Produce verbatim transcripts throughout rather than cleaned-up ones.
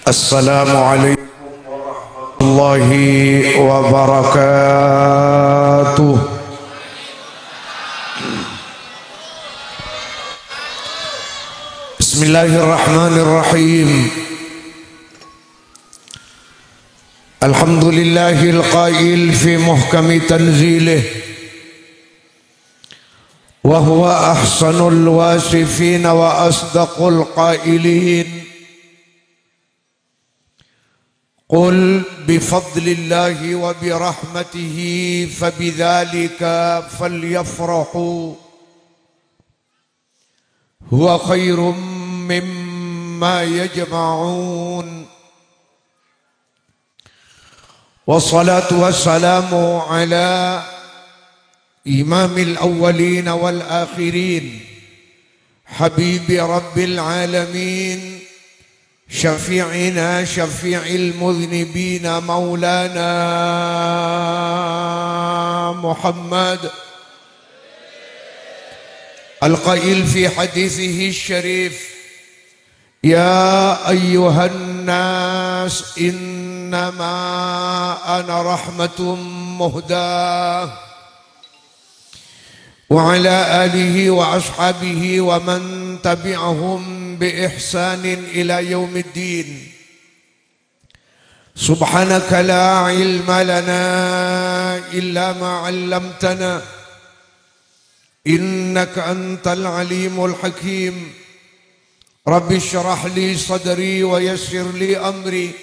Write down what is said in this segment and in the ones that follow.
Assalamualaikum warahmatullahi wabarakatuh. Bismillahirrahmanirrahim. Alhamdulillahil qail fi muhkami tanzilih, wa huwa ahsanul wasifin wa asdaqul qailin. Qul bi fadlillahi wa bi rahmatihi fa bidzalika falyafrahu, huwa khairum mimma yajma'un. Wassalatu wassalamu ala imamil awwalin wal akhirin, habibi rabbil alamin, syafi'ina syafi'il mudhnibina maulana Muhammad, al-qail fi hadithihi syarif, "Ya ayyuhan nas, innama ana rahmatum muhdah." Wa ala alihi wa ashabihi wa man tabi'ahum bi ihsanin ila yaumiddin. Subhanaka la ilma lana illa ma 'allamtana, innaka antal alimul hakim. Rabbi shrah li sadri wa yassir li amri,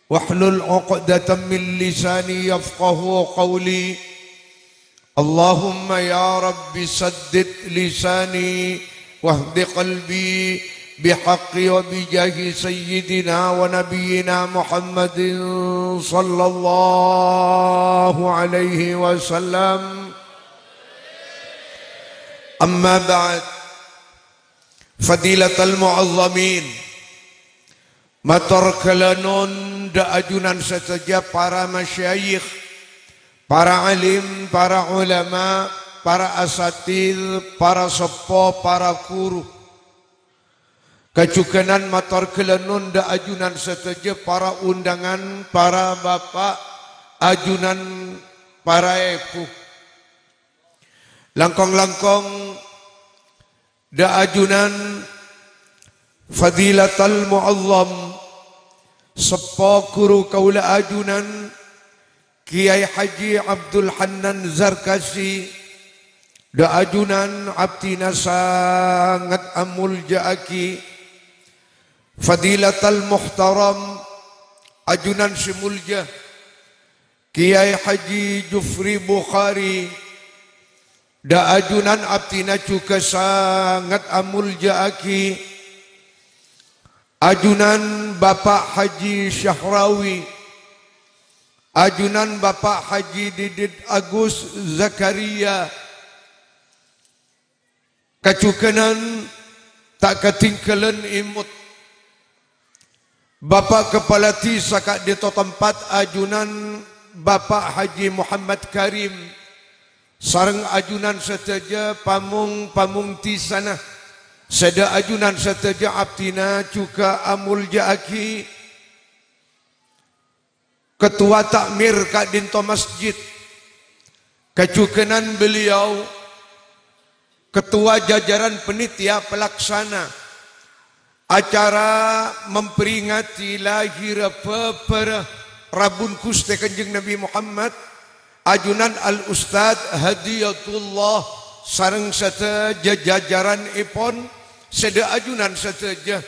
wahlul 'uqdatam min lisani yafqahu qawli. Allahumma ya Rabbi saddid lisani wahdi qalbi bihaqqi wa bijahi sayyidina wa nabiyyina Muhammadin sallallahu alaihi wasallam. Amma ba'd. Fadilatal mu'azzamin. Mator ghâlânon dâ' ajunan sadhâjâ para masyayikh, para alim, para ulama, para asatidz, para seppo, para ghuru. Kajughânan mator ghâlânon dâ' ajunan sadhâjâ para undangan, para bapa', ajunan para èbhu. Langkong-langkong dâ' ajunan Fadilatal Mu'azzam, seppo ghuru kaulâ ajunan Kèyaè Haji Abdul Hannan Zarkasi, dâ' ajunan abdhina sanget amolja'aghi. Fadilatal Muhtaram, ajunan sè molja, Kèyaè Haji Jufri Bukhari, dâ' ajunan abdhina jhughân sanget amolja'aghi. Ajunan Bapa' Haji Syahrawi, ajunan Bapa' Haji Didit Agus Zakaria, kajughânan ta' katinggalan èmot. Bapa' Kapala Dhisa ka'dinto tempat, ajunan Bapa' Haji Muhammad Karim, sareng ajunan sadhâjâ pamong-pamong dhisana, sè dâ' ajunan sadhâjâ abdhina jhughân amolja'aghi. Ketua Takmir ka'dinto masjid, kajughânan beliau Ketua Jajaran Panitia Pelaksana acara memperingati lahirra bhâbhârâ rabun Ghustè Kanjeng Nabi Muhammad, ajunan Al Ustadz Hadiyatullah sareng sadhâjâ jajaranèpon, sè dâ' ajunan sadhâjâ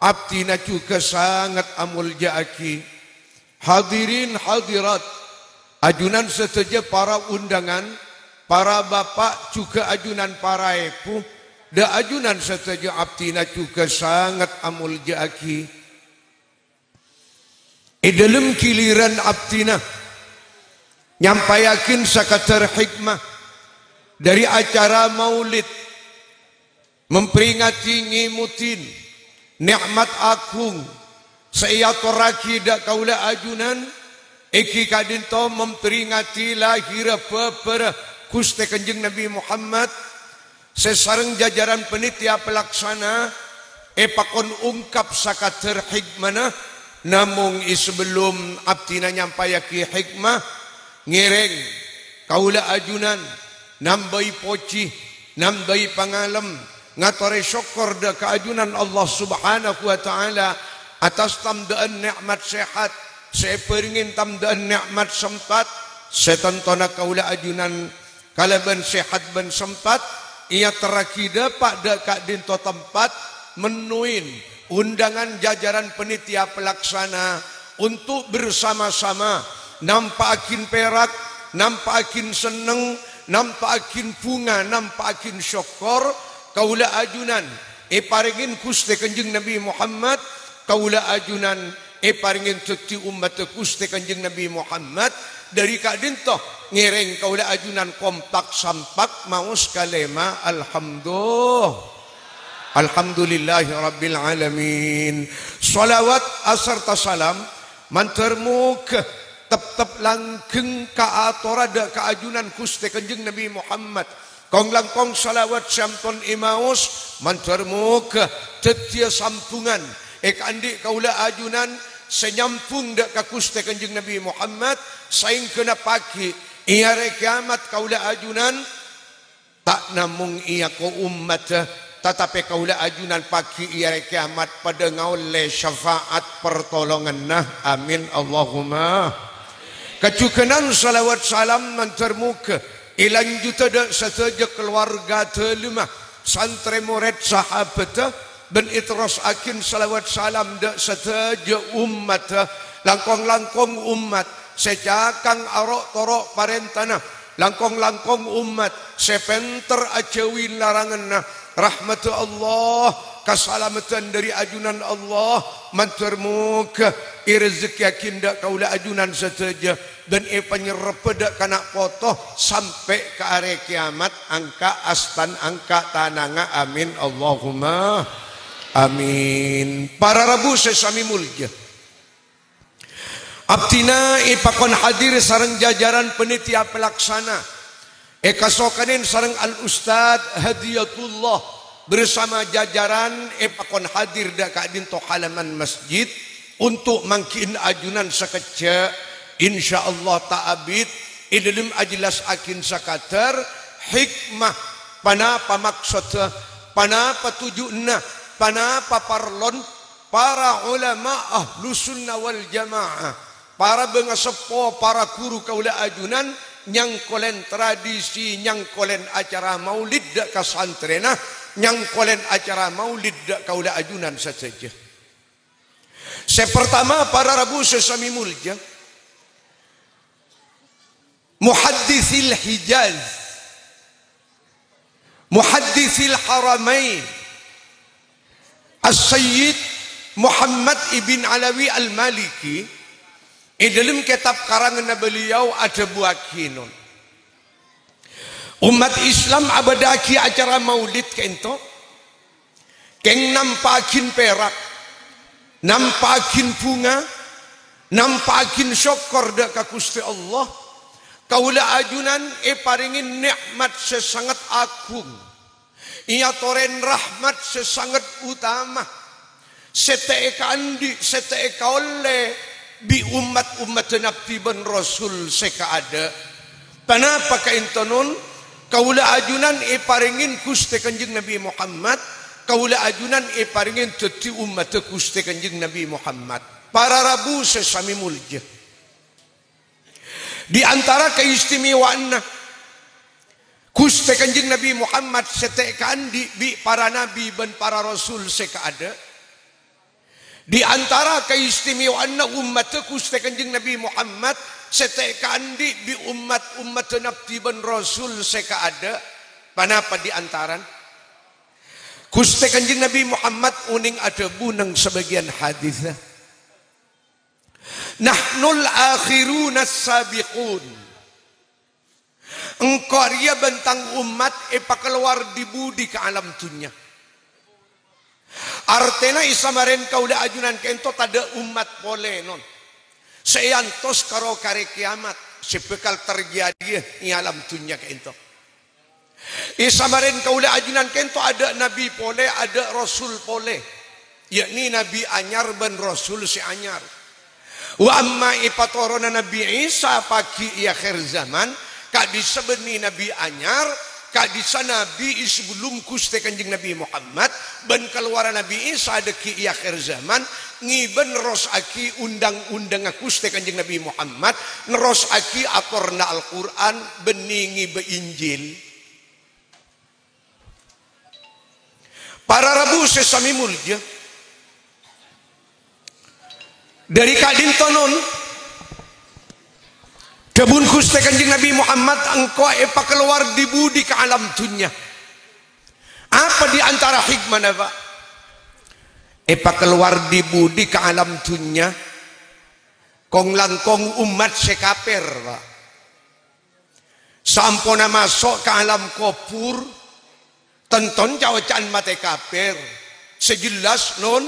abdhina jhughân sanget amolja'aghi. Hadirin hadirat, ajunan sadhâjâ para undangan, para bapa' jhughân ajunan para èbhu, dâ' ajunan sadhâjâ abdhina jhughân sanget amolja'aghi. È dhâlem ghiliran abdhina nyampayaghin sakadar hikmah dhâri acara maulid, memperingati ngèmodhi nè'mat aghung sè èatorraghi dâ' kaulâ ajunan, èngghi ka'dinto memperingati lahirra bhâbhârâ Ghustè Kanjeng Nabi Muhammad, sè sareng jajaran panitia pelaksana Èpakon ongkap sakadhâr hikmana, namong è sabellum abdhina nyampayaghi hikmah, ngèrèng kaulâ ajunan nambâi pojhi, nambâi pangalem, ngatorè sokkor dâ' ka ajunan Allah Subhanahu wa Ta'ala attas tamdhâ'ân nè'mat sehat sè èbhârengngè, tamdhâ'ân nè'mat sempat sè tantona kaulâ ajunan kalabân sehat bân sempat, èyaterraghi dâpa' dâ' ka'dinto tempat, mennowè onḍhângan jajaran panitia pelaksana untuk bersama-sama nampa'aghi perak, nampa'aghi senneng, nampa'aghi bhunga, nampa'aghi sokkor, kaulâ ajunan èparèngè Ghustè Kanjeng Nabi Muhammad, kaulâ ajunan èparèngè dhâddhi ommaddhâ Ghustè Kanjeng Nabi Muhammad, dâri ka'dinto ngèrèng kaulâ ajunan kompak sampak maos kalèma alhamdu-, alhamdulillahi rabbil alamin. Shalawat asarta salam mandhâr moghâ teptep langgheng kaatorra dâ' ka ajunan Ghustè Kanjeng Nabi Muhammad. Kong-langkong shalawat sè ampon èmaos, mandhâr moghâ dhâddhiyâ sambhungan è kaanḍi' kaulâ ajunan sè nyambhung dâ' ka Ghustè Kanjeng Nabi Muhammad, saèngghâna paghi' è arè kèyamat kaulâ ajunan ta' namong èako ommaddhâ, tatapè kaulâ ajunan paghi' è arè kèyamat paḍâ ngaollè syafaat partolonganna. Amin, Allahumma. Kajughânan shalawat salam mandhâr moghâ èlanjhuddhâ dâ' sadhâjâ kalowarga ḍâlemma, santrè morèd sahabhâddhâ, bân èterrossaghiyâ shalawat salam dâ' sadhâjâ ommaddhâ, langkong-langkong ommat sè cakang aro'-toro' parèntana, langkong-langkong ommat sè pènter ajhâuwi laranganna. Rahmaddhâ Allah, kasalameddhân dâri ajunan Allah, mandhâr moghâ èrezekkèyaghi dâ' kaulâ ajunan sadhâjâ, bân èpanyerrebbhâ dâ' kana' poto sampè' ka arè kèyamat, angka' astan angka' tanangnga. Amin, Allahumma amin. Para rabu sè samè molja. Abdhina èpakon hadir sareng jajaran panitia pelaksana, èkasokanè sareng Al-Ustadz Hadiyatullah bersama jajaran èpakon hadir dâ' ka'dinto halaman masjid untuk mangghi'in ajunan sakejjhâ', insyaallah ta' abit, è ḍâlem ajhellassaghi sakadhâr hikmah, ponapa maksoddhâ, ponapa tojjhuna, ponapa parlona, para ulama Ahlussunnah wal Jamaah, para bângaseppo, para ghuru kaulâ ajunan nyangkolèn tradisi, nyangkolèn acara maulid dâ' ka santrèna, nyangkolèn acara maulid dâ' kaulâ ajunan sadhâjâ. Sè partama, para rabu sè samè molja, Muhaddisil Hijaz, Muhaddisil Haramain, As-Sayyid Muhammad ibn Alawi Al-Maliki, è ḍâlem kètab karanganna beliau adhâbuwâghi, non, ommat Islam abâḍâ'aghi acara maulid ka'ḍinto, kèng nampa'aghi perak, nampa'aghi bhunga, nampa'aghi sokkor dâ' ka Ghustè Allah. Kaulâ ajunan èparèngè nè'mat sè sanget aghung, èyatorè rahmat sè sanget utama, sè ta' èkaanḍi', sè ta' èkaollè bi' ommat-ommaddhâ Nabbhi bân Rasul sè kaadâ'. Ponapa ka'ḍinto, non? Kaulâ ajunan èparèngè Ghustè Kanjeng Nabbhi Muhammad, kaulâ ajunan èparèngè dhâddhi ommaddhâ Ghustè Kanjeng Nabbhi Muhammad. Para rabu sè samè molja. Di antara kaistimewaanna Ghustè Kanjeng Nabbhi Muhammad sè ta' èkaanḍi' bi' para nabbhi bân para rasul sè kaadâ'. Di antara kaistimewaanna ommaddhâ Ghustè Kanjeng Nabbhi Muhammad sè ta' èkaanḍi' bi' ommat-ommaddhâ nabbhi bân rasul sè kaadâ'. Ponapa di antarana? Ghustè Kanjeng Nabbhi Muhammad onèng adhâbu neng sabâgiyân hadis, "Nahnul akhiruna sabiqun." Engko' rèya bân tang ommat èpakalowar dhi-budhi ka alam dhunnya. Artèna, è samarèn kaulâ ajunan ka'ḍinto taḍâ' ommat polè, non, sè èantos karo karè kèyamat sè bhâkal terjadi è alam dhunnya ka'ḍinto. È samarèn kaulâ ajunan ka'ḍinto aḍâ' nabbhi polè, aḍâ' rasul polè. yakni Nabi anyar bân Rasul sè anyar. Wa amma èpatorona Nabi Isa paghi' è akhèr zaman, ka'dissa' bânnè Nabi anyar, ka'dissa' Nabi è sabellunna Ghustè Kanjeng Nabi Muhammad, bân kalowarra Nabi Isa dhâggi' è akhèr zaman, ngibâ nerrossaghi undang-undangnga Ghustè Kanjeng Nabi Muhammad, nerrossaghi atorra Al-Qur'an, bânnè ngibâ Injil. Para rabu sè samè molja, dhâri ka'dinto non, dhâbuna Ghustè Kanjeng Nabi Muhammad, "Engko' èpakalowar dhi-budhi ka alam dhunnya." Apa di antara hikmana, Pak? Èpakalowar dhi-budhi ka alam dhunnya, kong-langkong ommat sè kapèr, Pak. Saamponna maso' ka alam kobhur, tanto ca'-oca'an matè kapèr. Sè jelas, non,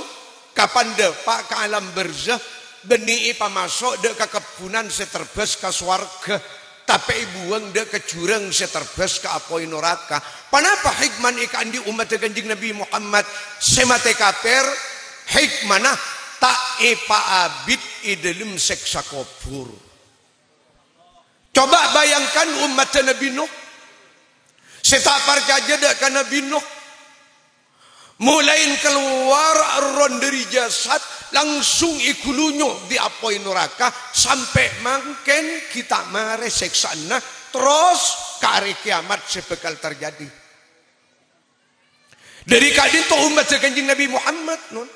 kapan dâpa' ka alam barzah, bânnè èpamaso' dâ' ka kebbhunan sè terbâs ka sowarghâ, tapè èbuwâng dâ' ka jurâng sè terbâs ka apoy noraka. Ponapa hikmana èkaandi' ommaddhâ Kanjeng Nabi Muhammad sè matè kapèr? Hikmana ta' èpaabit è dâlem sèksa kobhur. Coba bayangkan ommaddhâ Nabi Nuh sè ta' parcajâ dâ' ka Nabi Nuh. Molaè kalowar ron dhâri jasad, langsung èghulunyo' bi' apoy noraka, sampè' mangkèn ghi' ta' marè sèksaanna, terros ka arè kèyamat sè bhâkal terjadi. Dhâri ka'dinto ommaddhâ Kanjeng Nabi Muhammad, non,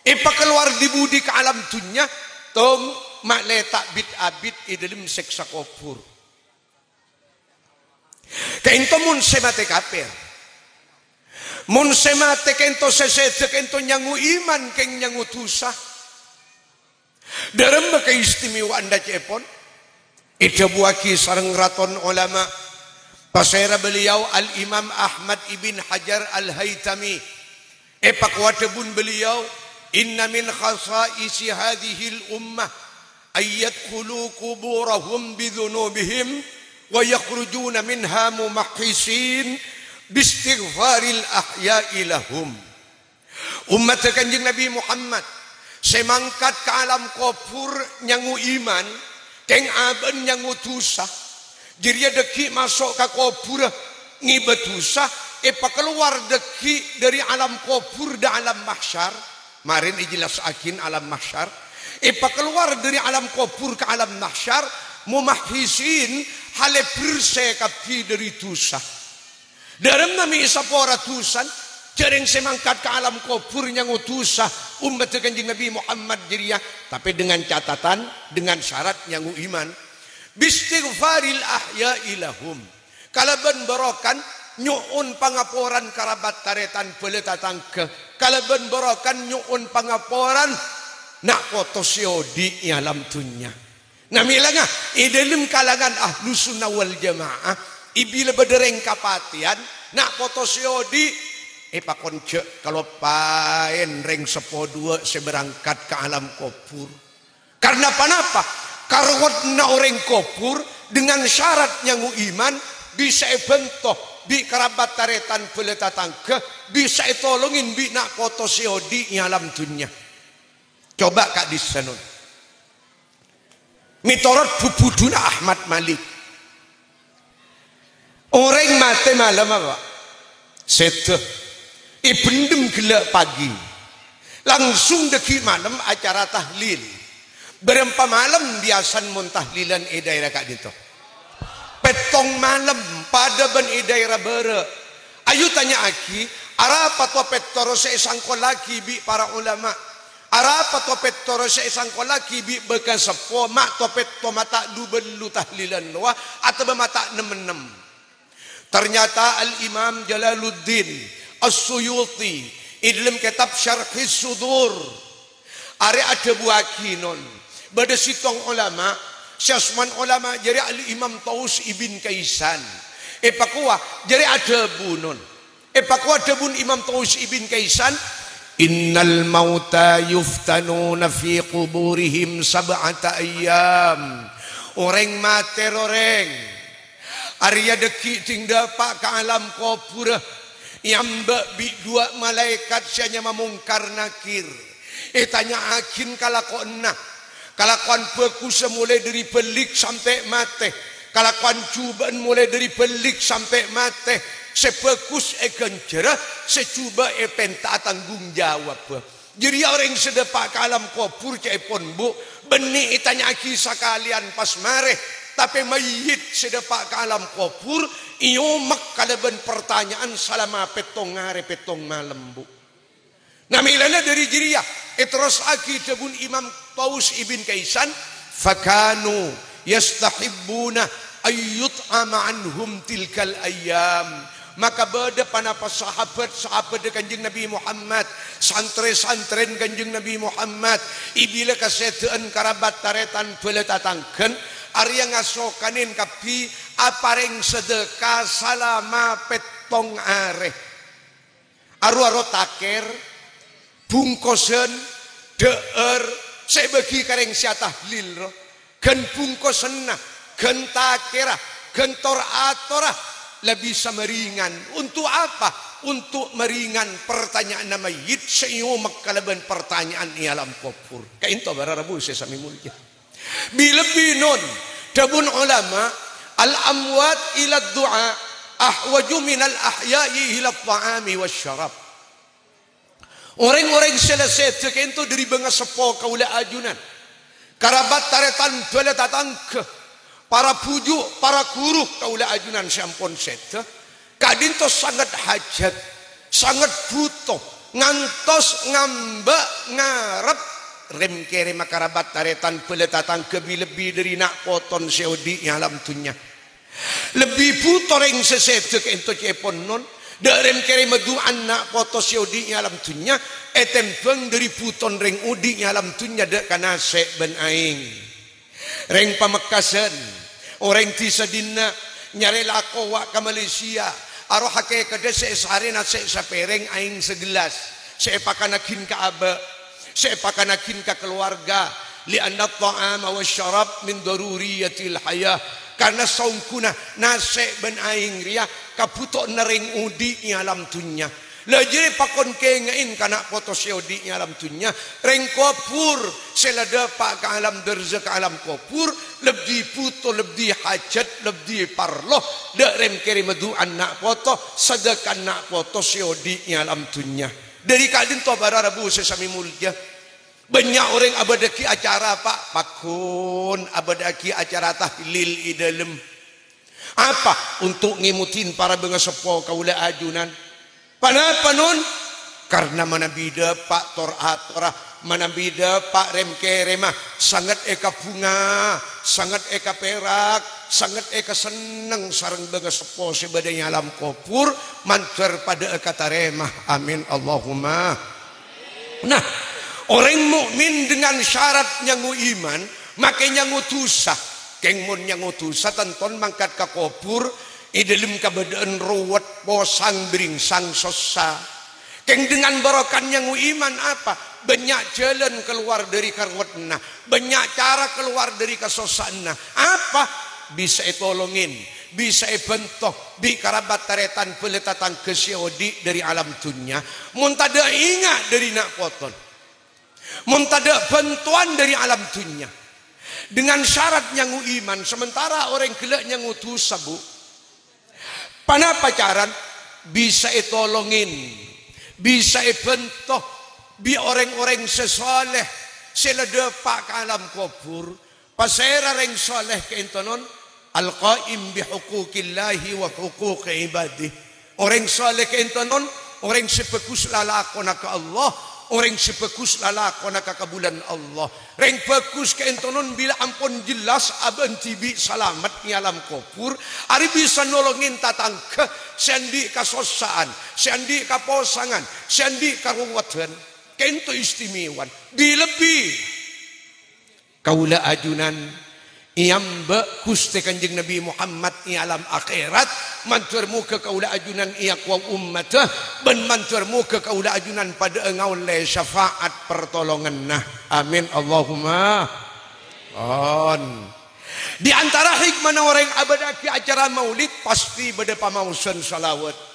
èpakalowar dhi-budhi ka alam dhunnya, tom, ma'lè ta' bit-abit è dâlem sèksa kobhur. Ka'dinto mon sè matè kapèr. Mon sè matè ka'dinto sè sèdhâ ka'dinto nyango iman kèng nyango dhusa. Dâremma kaistimewaan dhâ' ca'èpon èdhâbuwâghi sareng raton olama, pasèra beliau Al-Imam Ahmad ibn Hajar Al-Haytami. Èpakowa dhâbuna beliau, "Inna min khasa'isi hadhihil ummah an yadkhulu quburahum bidzunubihim wa yakhrujuna minha mumahhisin bistighfaril ahya'i lahum." Ommaddhâ Kanjeng Nabi Muhammad sè mangkat ka alam kobhur nyango iman, kèng abâ'na nyango dhusa. Jârèya dhâggi' maso' ka kobhurrâ ngibâ dhusa, èpakalowar dhâggi' dhâri alam kobhur dâ' alam mahsyar. Marèn èjellassaghin alam mahsyar. Èpakalowar dhâri alam kobhur ka alam mahsyar, mumahhisin, halè bersè kabbhi dhâri dhusa. Dâremma mè' èsapora dhusana, jhâ' rèng sè mangkat ka alam kobhur nyango dhusa ommaddhâ Kanjeng Nabi Muhammad jârèya, tapè dengan catatan, dengan syarat nyango iman. Bistighfaril ahya'i lahum. Kalabân bârokana nyo'on pangaporan karabat tarètan bhâlâ tatangghâ. Kalabân bârokana nyo'on pangaporan na' poto sè odi' è alam dhunnya. Namèlanga, è dâlem kalangan Ahlussunnah wal Jamaah, è bilâ bâdâ rèng kapatèyan, na' poto sè odi', èpakon jhâ' kaloppaèn rèng seppo duwâ' sè berangkat ka alam kobhur. Karna ponapa? Karowadhânna orèng kobhur dengan syarat nyango iman bisa èbhânto bi' karabat tarètan bhâlâ tatangghâ, bisa ètolongè bi' na' poto sè odi' è alam dhunnya. Coba ka'dissa, non. Mètorot bhubhudhuna Ahmad Malik. Orèng matè malem apa? Sèdhâ. Èbhendhem ghellâ' pagi. Langsung dhâggi' malem acara tahlil. Bârâmpa malem biyasana mon tahlilan è daèra ka'dinto? Pèttong malem, padâ bân è daèra bârâ'. Ayu tanya'aghi, arapa to pèttoro sè èsangkollaghi bi' para olama? Arapa to pèttoro sè èsangkollaghi bi' bâkal seppo, ma' to pètto ma' ta' du-bâllu tahlilan rowa, atabâ ma' ta' nem-ennem? Ternyata Al-Imam Jalaluddin As-Suyuti è dâlem kètab Syarhis Sudur arè adhâbuwâghi, non, bâdâ sèttong olama, sè asmana olama jârèya Al-Imam Taus ibn Kaisan. Èpakowa, jârèya adhâbu, non. Èpakowa dhâbuna Imam Taus ibn Kaisan, "Innal mauta yuftanuna fi quburihim sab'ata ayyam." Orèng matè rorèng arèya dhâggi' dhing dâpa' ka alam kobhurrâ, Èamba' bi' duwâ' malaèkat sè anyama Mungkar Nakir. Ètanya'aghin kalakowanna. Kalakowan bhâghussa molaè dhâri bâlik sampè' matè. Kalakowan jhubâ'ân molaè dhâri bâlik sampè' matè. Sè bhâghus èghânjhârâ, sè jhubâ' èpènta'a tanggung jawabbhâ. Jârèya orèng sè dâpa' ka alam kobhur ca'èpon, Bu', bânnè ètanya'aghi sakalèyan pas marè. Tapè mayyit sè dâpa' ka alam kobhur èomek kalabân partanya'an salama pèttong arè pèttong malem, Bu'. Nah, mèlana dhâri jârèya, èterrossaghi dhâbuna Imam Taus Ibn Kaisan, "Fakanu yastahibbuna ayyut'ama anhum tilkal ayyam." Maka bâdâ ponapa sahabat-sahabaddhâ Kanjeng Nabi Muhammad, santrè-santrèna Kanjeng Nabi Muhammad, è bilâ kasèdhâ'ân karabat tarètan bhâlâ tatangghâna, arèya ngasokanè kabbhi aparèng sadâka salama pèttong arè. Aro-aro takèr, bungkosan, dhâ'âr, sè èbâghi ka rèng sè atahlil, ro. Ghân bungkosanna, ghân takèra, ghân tor-atorra, la bisa marèngan. Untuk apa? Untuk marèngan partanya'anna mayyit sè èomek kalabân partanya'an è alam kobhur. Ka'ènto para rabu sè samè molja. Bi-lebbi non, dhâbuna ulama, "Al-amwat ila du'a ahwaju minal ahya'i ila ta'ami wasyarab." Orèng-orèng sè la sèdhâ ka'ènto dhâri bângaseppo kaulâ ajunan. Karabat tarètan bhâlâ tatangghâ, para bhuju', para ghuru kaulâ ajunan sè ampon sèdhâ. Ka'dinto sanget hajat, sanget bhuto, ngantos ngamba' ngarep rèm-kèrèmma karabat tarètan bhâlâ tatangghâ bi-lebbi dhâri na' potona sè odi' è alam dhunnya. Lebbi bhuto rèng sè sèdhâ ka'ènto ca'èpon non, dâ' rèm-kèrèmma du'ana na' poto sè odi' è alam dhunnya, ètèmbhâng dhâri bhutona rèng odi' è alam dhunnya dâ' ka nasè' bân aèng. Rèng Pamekkasan, orèng dhisa dinna' nyarè lakowa ka Malaysia, aro hakèkaddhâ sè èsarè nasè' sapèrèng aèng sagellas, sè èpakannaghin ka abâ', sè èpakannaghin ka kalowarga, "Li'anna at-ta'ama wasyarab min daruriyatil hayah." Karna saongghuna nasè' bân aèng rèya kabhutowanna rèng odi' è alam dhunnya. La jârèya pakon kènga'è ka na' poto sè odi' è alam dhunnya, rèng kobhur sè la dâpa' ka alam bârzakh, ka alam kobhur, lebbi bhuto, lebbi hajat, lebbi parlo dâ' rèm-kèrèmma du'ana na' poto, sadhâkana na' poto sè odi' è alam dhunnya. Dhâri ka'dinto para rabu sè samè molja. Bânnya' orèng abâdâ'aghi acara, Pa', pagghun abâdâ'aghi acara tahlil è dâlem. Apa? Untuk ngèmodhi para bângaseppo kaulâ ajunan. Ponapa, non? Karna manabi dâpa' tor-atorra, manabi dâpa' rèm-kèrèmma, sanget èkabhunga, sanget èkapèrak, sanget èkasenneng sareng bângaseppo sè bâdâ è alam kobhur, mandhâr padâ'â katarèma. Amin, Allahumma. Nah, orèng mukmin dengan syarat nyango iman, makè nyango dhusa. Kèng mon nyango dhusa, tanto mangkat ka kobhur, è dâlem kabâdâ'ân rowet, posang, bhringsang, sossa. Kèng dengan barokah nyango iman apa? Bânnya' jhâlân kalowar dhâri karowedhânna, bânnya' cara kalowar dhâri kasossa'anna. Apa? Bisa ètolongè, bisa èbhânto bi' karabat tarètan bhâlâ tatangghâ sè odi' dhâri alam dhunnya, mon tadâ' enga' dhâri na' potona, mon tadâ' bhântowan dhâri alam dhunnya. Dengan syarat nyango iman, sementara orèng ghellâ' nyango dhusa, Bu. Ponapa carana? Bisa ètolongè, bisa èbhânto bi' orèng-orèng sè saleh, sè la dâpa' ka alam kobhur. Pasèra rèng saleh ka'ènto, non? Al-qaim bi huquqillahi wa huquqi ibadih. Orèng saleh ka'ènto, non? Orèng sè bhâghus lalakonna ka Allah, orèng sè bhâghus lalakonna ka kabulâna Allah. Rèng bhâghus ka'ènto, non, bilâ ampon jelas abâ' dhibi' salamet è alam kobhur, arè bisa nolongè tatangghâ sè andi' kasossa'an, sè andi' kaposangan, sè andi' karowedhân. Ka'ènto istimewa. Bi-lebbi kaulâ ajunan èamba' Ghustè Kanjeng Nabi Muhammad è alam akhèrat, mandhâr moghâ kaulâ ajunan èakowa ommaddhâ, bân mandhâr moghâ kaulâ ajunan padâ'â ngaollè syafaat partolonganna. Amin, Allahumma. Amin. Di antara hikmana orèng abâdâ'aghi acara maulid, pastè bâdâ pamaosan shalawat.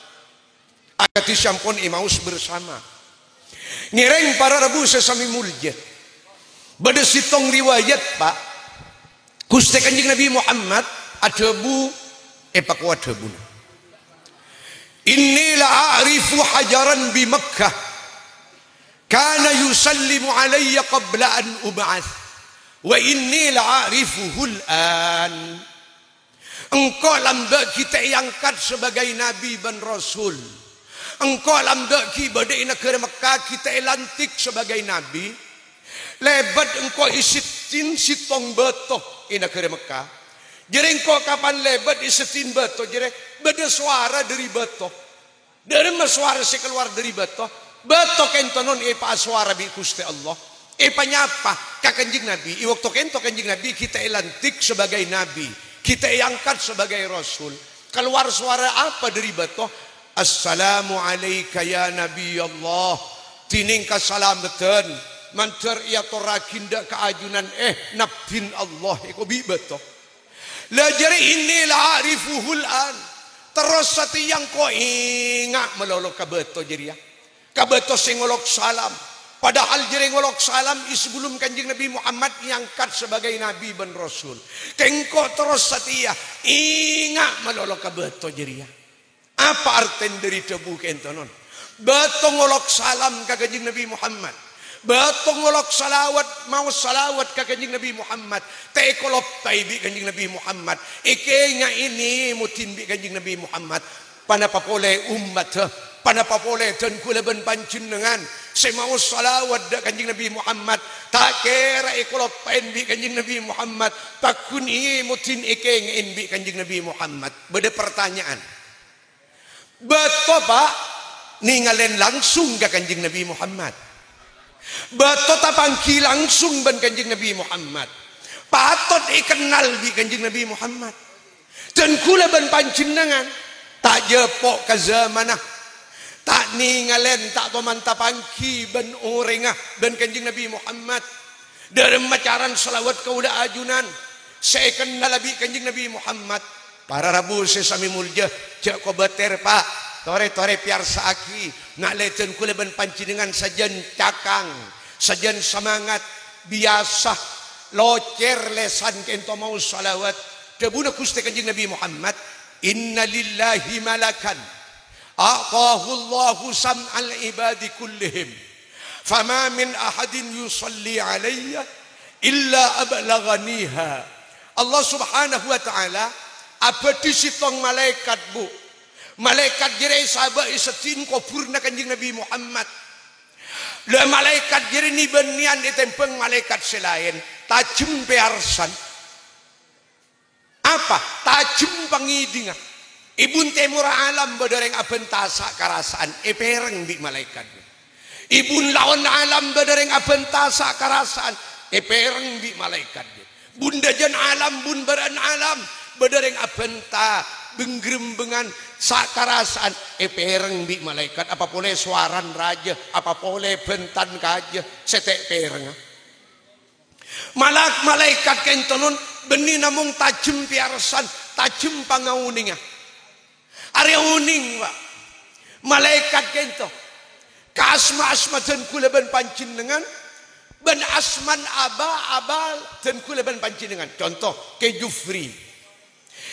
Akadhi sampon èmaos bersama. Ngèrèng para rabu sè samè molja. Bâdâ sèttong riwayat, Pa'. Ghustè Kanjeng Nabi Muhammad adhâbu, èpakowa dhâbuna, "Inni la a'rifu hajaran bi Makkah, kana yusallimu alayya qabla an ub'ats, wa inni la a'rifuhul an." Engko' lambâ' ghi' ta' èangkat sabâgâi nabi bân rasul. Engko' lambâ' ghi' bâdâ è naghârâ Mekka ghi' ta' èlantik sabâgâi nabi. Lèbât engko' èseddhin sèttong bâto è naghârâ Mekka. Jârèya engko' kapan lèbât èseddhin bâto jârèya, bâdâ sowara dâri bâto. Dâremma sowara sè kalowar dâri bâto? Bâto ka'dinto non èpasowara bi' Ghustè Allah, èpanyapa ka Kanjeng Nabi. È bâkto ka'dinto Kanjeng Nabi ghi' ta' èlantik sabâgâi nabi, ghi' ta' èangkat sabâgâi rasul. Kalowar sowara apa dâri bâto? "Assalamu alaika ya Nabi Allah." Dhinèng kasalameddhân mandhâr èatorraghi dâ' ka ajunan, eh, Nabbhina Allah, èkowa bi' bâto. La jârèya, "Inni la a'rifuhul an." Terros satèya engko' enga' malolo ka bâto jârèya. Ka bâto sè ngolok salam. Padahal jârèya ngolok salam è sabellunna Kanjeng Nabi Muhammad èangkat sabâgâi nabi bân rasul. Kèng engko' terros satèya enga' malolo ka bâto jârèya. Apa artèna dâri dhâbu ka'dinto non? Bâto ngolok salam ka Kanjeng Nabi Muhammad. Bâto ngolok salawat, maos salawat ka Kanjeng Nabi Muhammad. Ta' èkaloppaè bi' Kanjeng Nabi Muhammad. Èkènga'è nèmoddhin bi' Kanjeng Nabi Muhammad. Ponapa polè ommaddhâ? Ponapa polè dân kaulâ bân panjhennengngan sè maos salawat dâ' Kanjeng Nabi Muhammad? Ta' kèra èkaloppaè bi' Kanjeng Nabi Muhammad. Pagghun nèmoddhin èkènga'è bi' Kanjeng Nabi Muhammad. Bâdâ partanya'an. Bâto, Pa', nèngalè langsung ka Kanjeng Nabi Muhammad. Bâto tapangghi langsung bân Kanjeng Nabi Muhammad. Patot èkennal bi' Kanjeng Nabi Muhammad. Dân kaulâ bân panjhennengngan ta' jhâpo' ka zamanna. Ta' nèngalè, ta' toman tapangghi bân orèngnga, bân Kanjeng Nabi Muhammad. Dâremma carana salawat kaulâ ajunan sè èkennal bi' Kanjeng Nabi Muhammad. Para rabu sè samè molja, jhâ' kobâtèr, Pa'. Torè-torè pèyarsa'aghi, nalèdhân kaulâ bân panjhennengngan sajân cakang, sajân samangat, biyasa locèr lèsan ka'dinto maos salawat. Dhâbuna Ghustè Kanjeng Nabi Muhammad, "Inna lillahi malakan." A'tahullahu sam'al ibadi kullihim. Fama min ahadin yusalli alayya illa ablaghaniha. Allah Subhanahu wa Ta'ala abâdhi sèttong malaèkat, Bu. Malaèkat jârèya sabâ' èseddhin kobhurrâ Kanjeng Nabi Muhammad. La, malaèkat jârèya nè-bânnèyan ètèmbhâng malaèkat sè laèn, tajhem pèyarsan. Apa? Tajhem pangèdingnga. È bun tèmorra alam bâdâ orèng abhânta sa'-karasa'an, èpèrèng bi' malaèkat. È bun laon alam bâdâ orèng abhânta sa'-karasa'an, èpèrèng bi' malaèkat. Bun dâjân alam, bun bârâ'ân alam, bâdâ orèng abhânta bâng-grembhengan sa'-karasa'an, èpèrèng bi' malaèkat. Apa polè sowarana rajâ, apa polè bhântan kajâ sè ta' èpèrèngnga. Malak-, malaèkat ka'dinto non bânnè namong tajhem pèyarsan, tajhem pangaonèngnga. Arèya onèng, Pa'. Malaèkat ka'dinto ka asma-asma dân kaulâ bân panjhennengngan, bân asmana aba-aba dân kaulâ bân panjhennengngan. Conto, Kèyaè Jufri.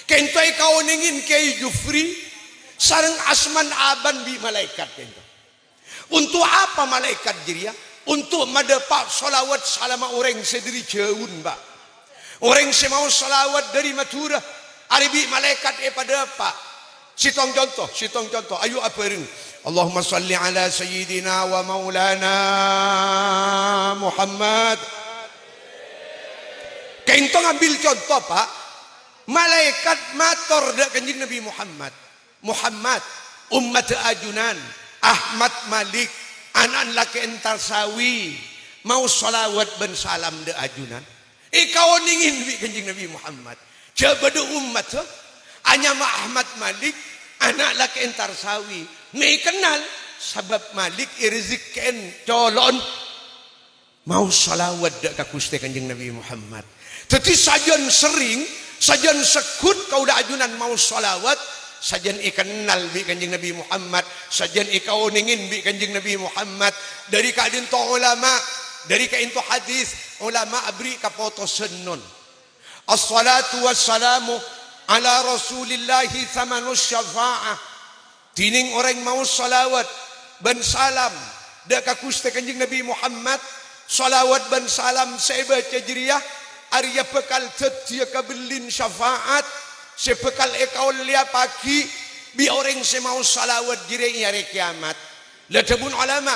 Ka'dinto èkaonèngè Kèyaè Jufri sareng asmana abana bi' malaèkat ka'dinto. Onto' apa malaèkat jârèya? Onto' madâpa' shalawat salama orèng sè dâri jhâuna, Pa'. Orèng sè maos shalawat dâri Madhurâ, arèya bi' malaèkat èpadâpa'. Sèttong conto, sèttong conto. Ayo abhâreng. Allahumma shalli ala sayyidina wa maulana Muhammad. Ka'dinto ngambil conto, Pa'. Malaèkat mator dâ' Kanjeng Nabi Muhammad. Muhammad, ommaddhâ ajunan, Ahmad Malik, ana'na Lakè Entar Sawi, maos shalawat bân salam dâ' ajunan. Èkaonèngè bi' Kanjeng Nabi Muhammad. Jhâ' bâdâ ommaddhâ, anyama Ahmad Malik, ana' Lakè Entar Sawi. Mè' èkennal, sabâb Malik èrejekkèn colo'na. Maos shalawat dâ' ka Ghustè Kanjeng Nabi Muhammad. Dhâddhi sajân serrèng, sajân segghut kaulâ ajunan maos shalawat, Sajân èkennal bi' Kanjeng Nabi Muhammad, sajân èkaonèngè bi' Kanjeng Nabi Muhammad. Dhâri ka'dinto ulama, dhâri ka'dinto hadis, ulama aberri' kapotosan non. Assalatu wassalamu ala Rasulillahi tsamanus syafa'ah. Dhinèng orèng maos shalawat bân salam dhâ' ka Ghustè Kanjeng Nabi Muhammad, shalawat bân salam sè èbâca jârèya arèya bhâkal dhâddhiyâ kabellin syafaat sè bhâkal èkaollèyaghi bi' orèng sè maos shalawat jârèya è arè kèyamat. La dhâbuna ulama,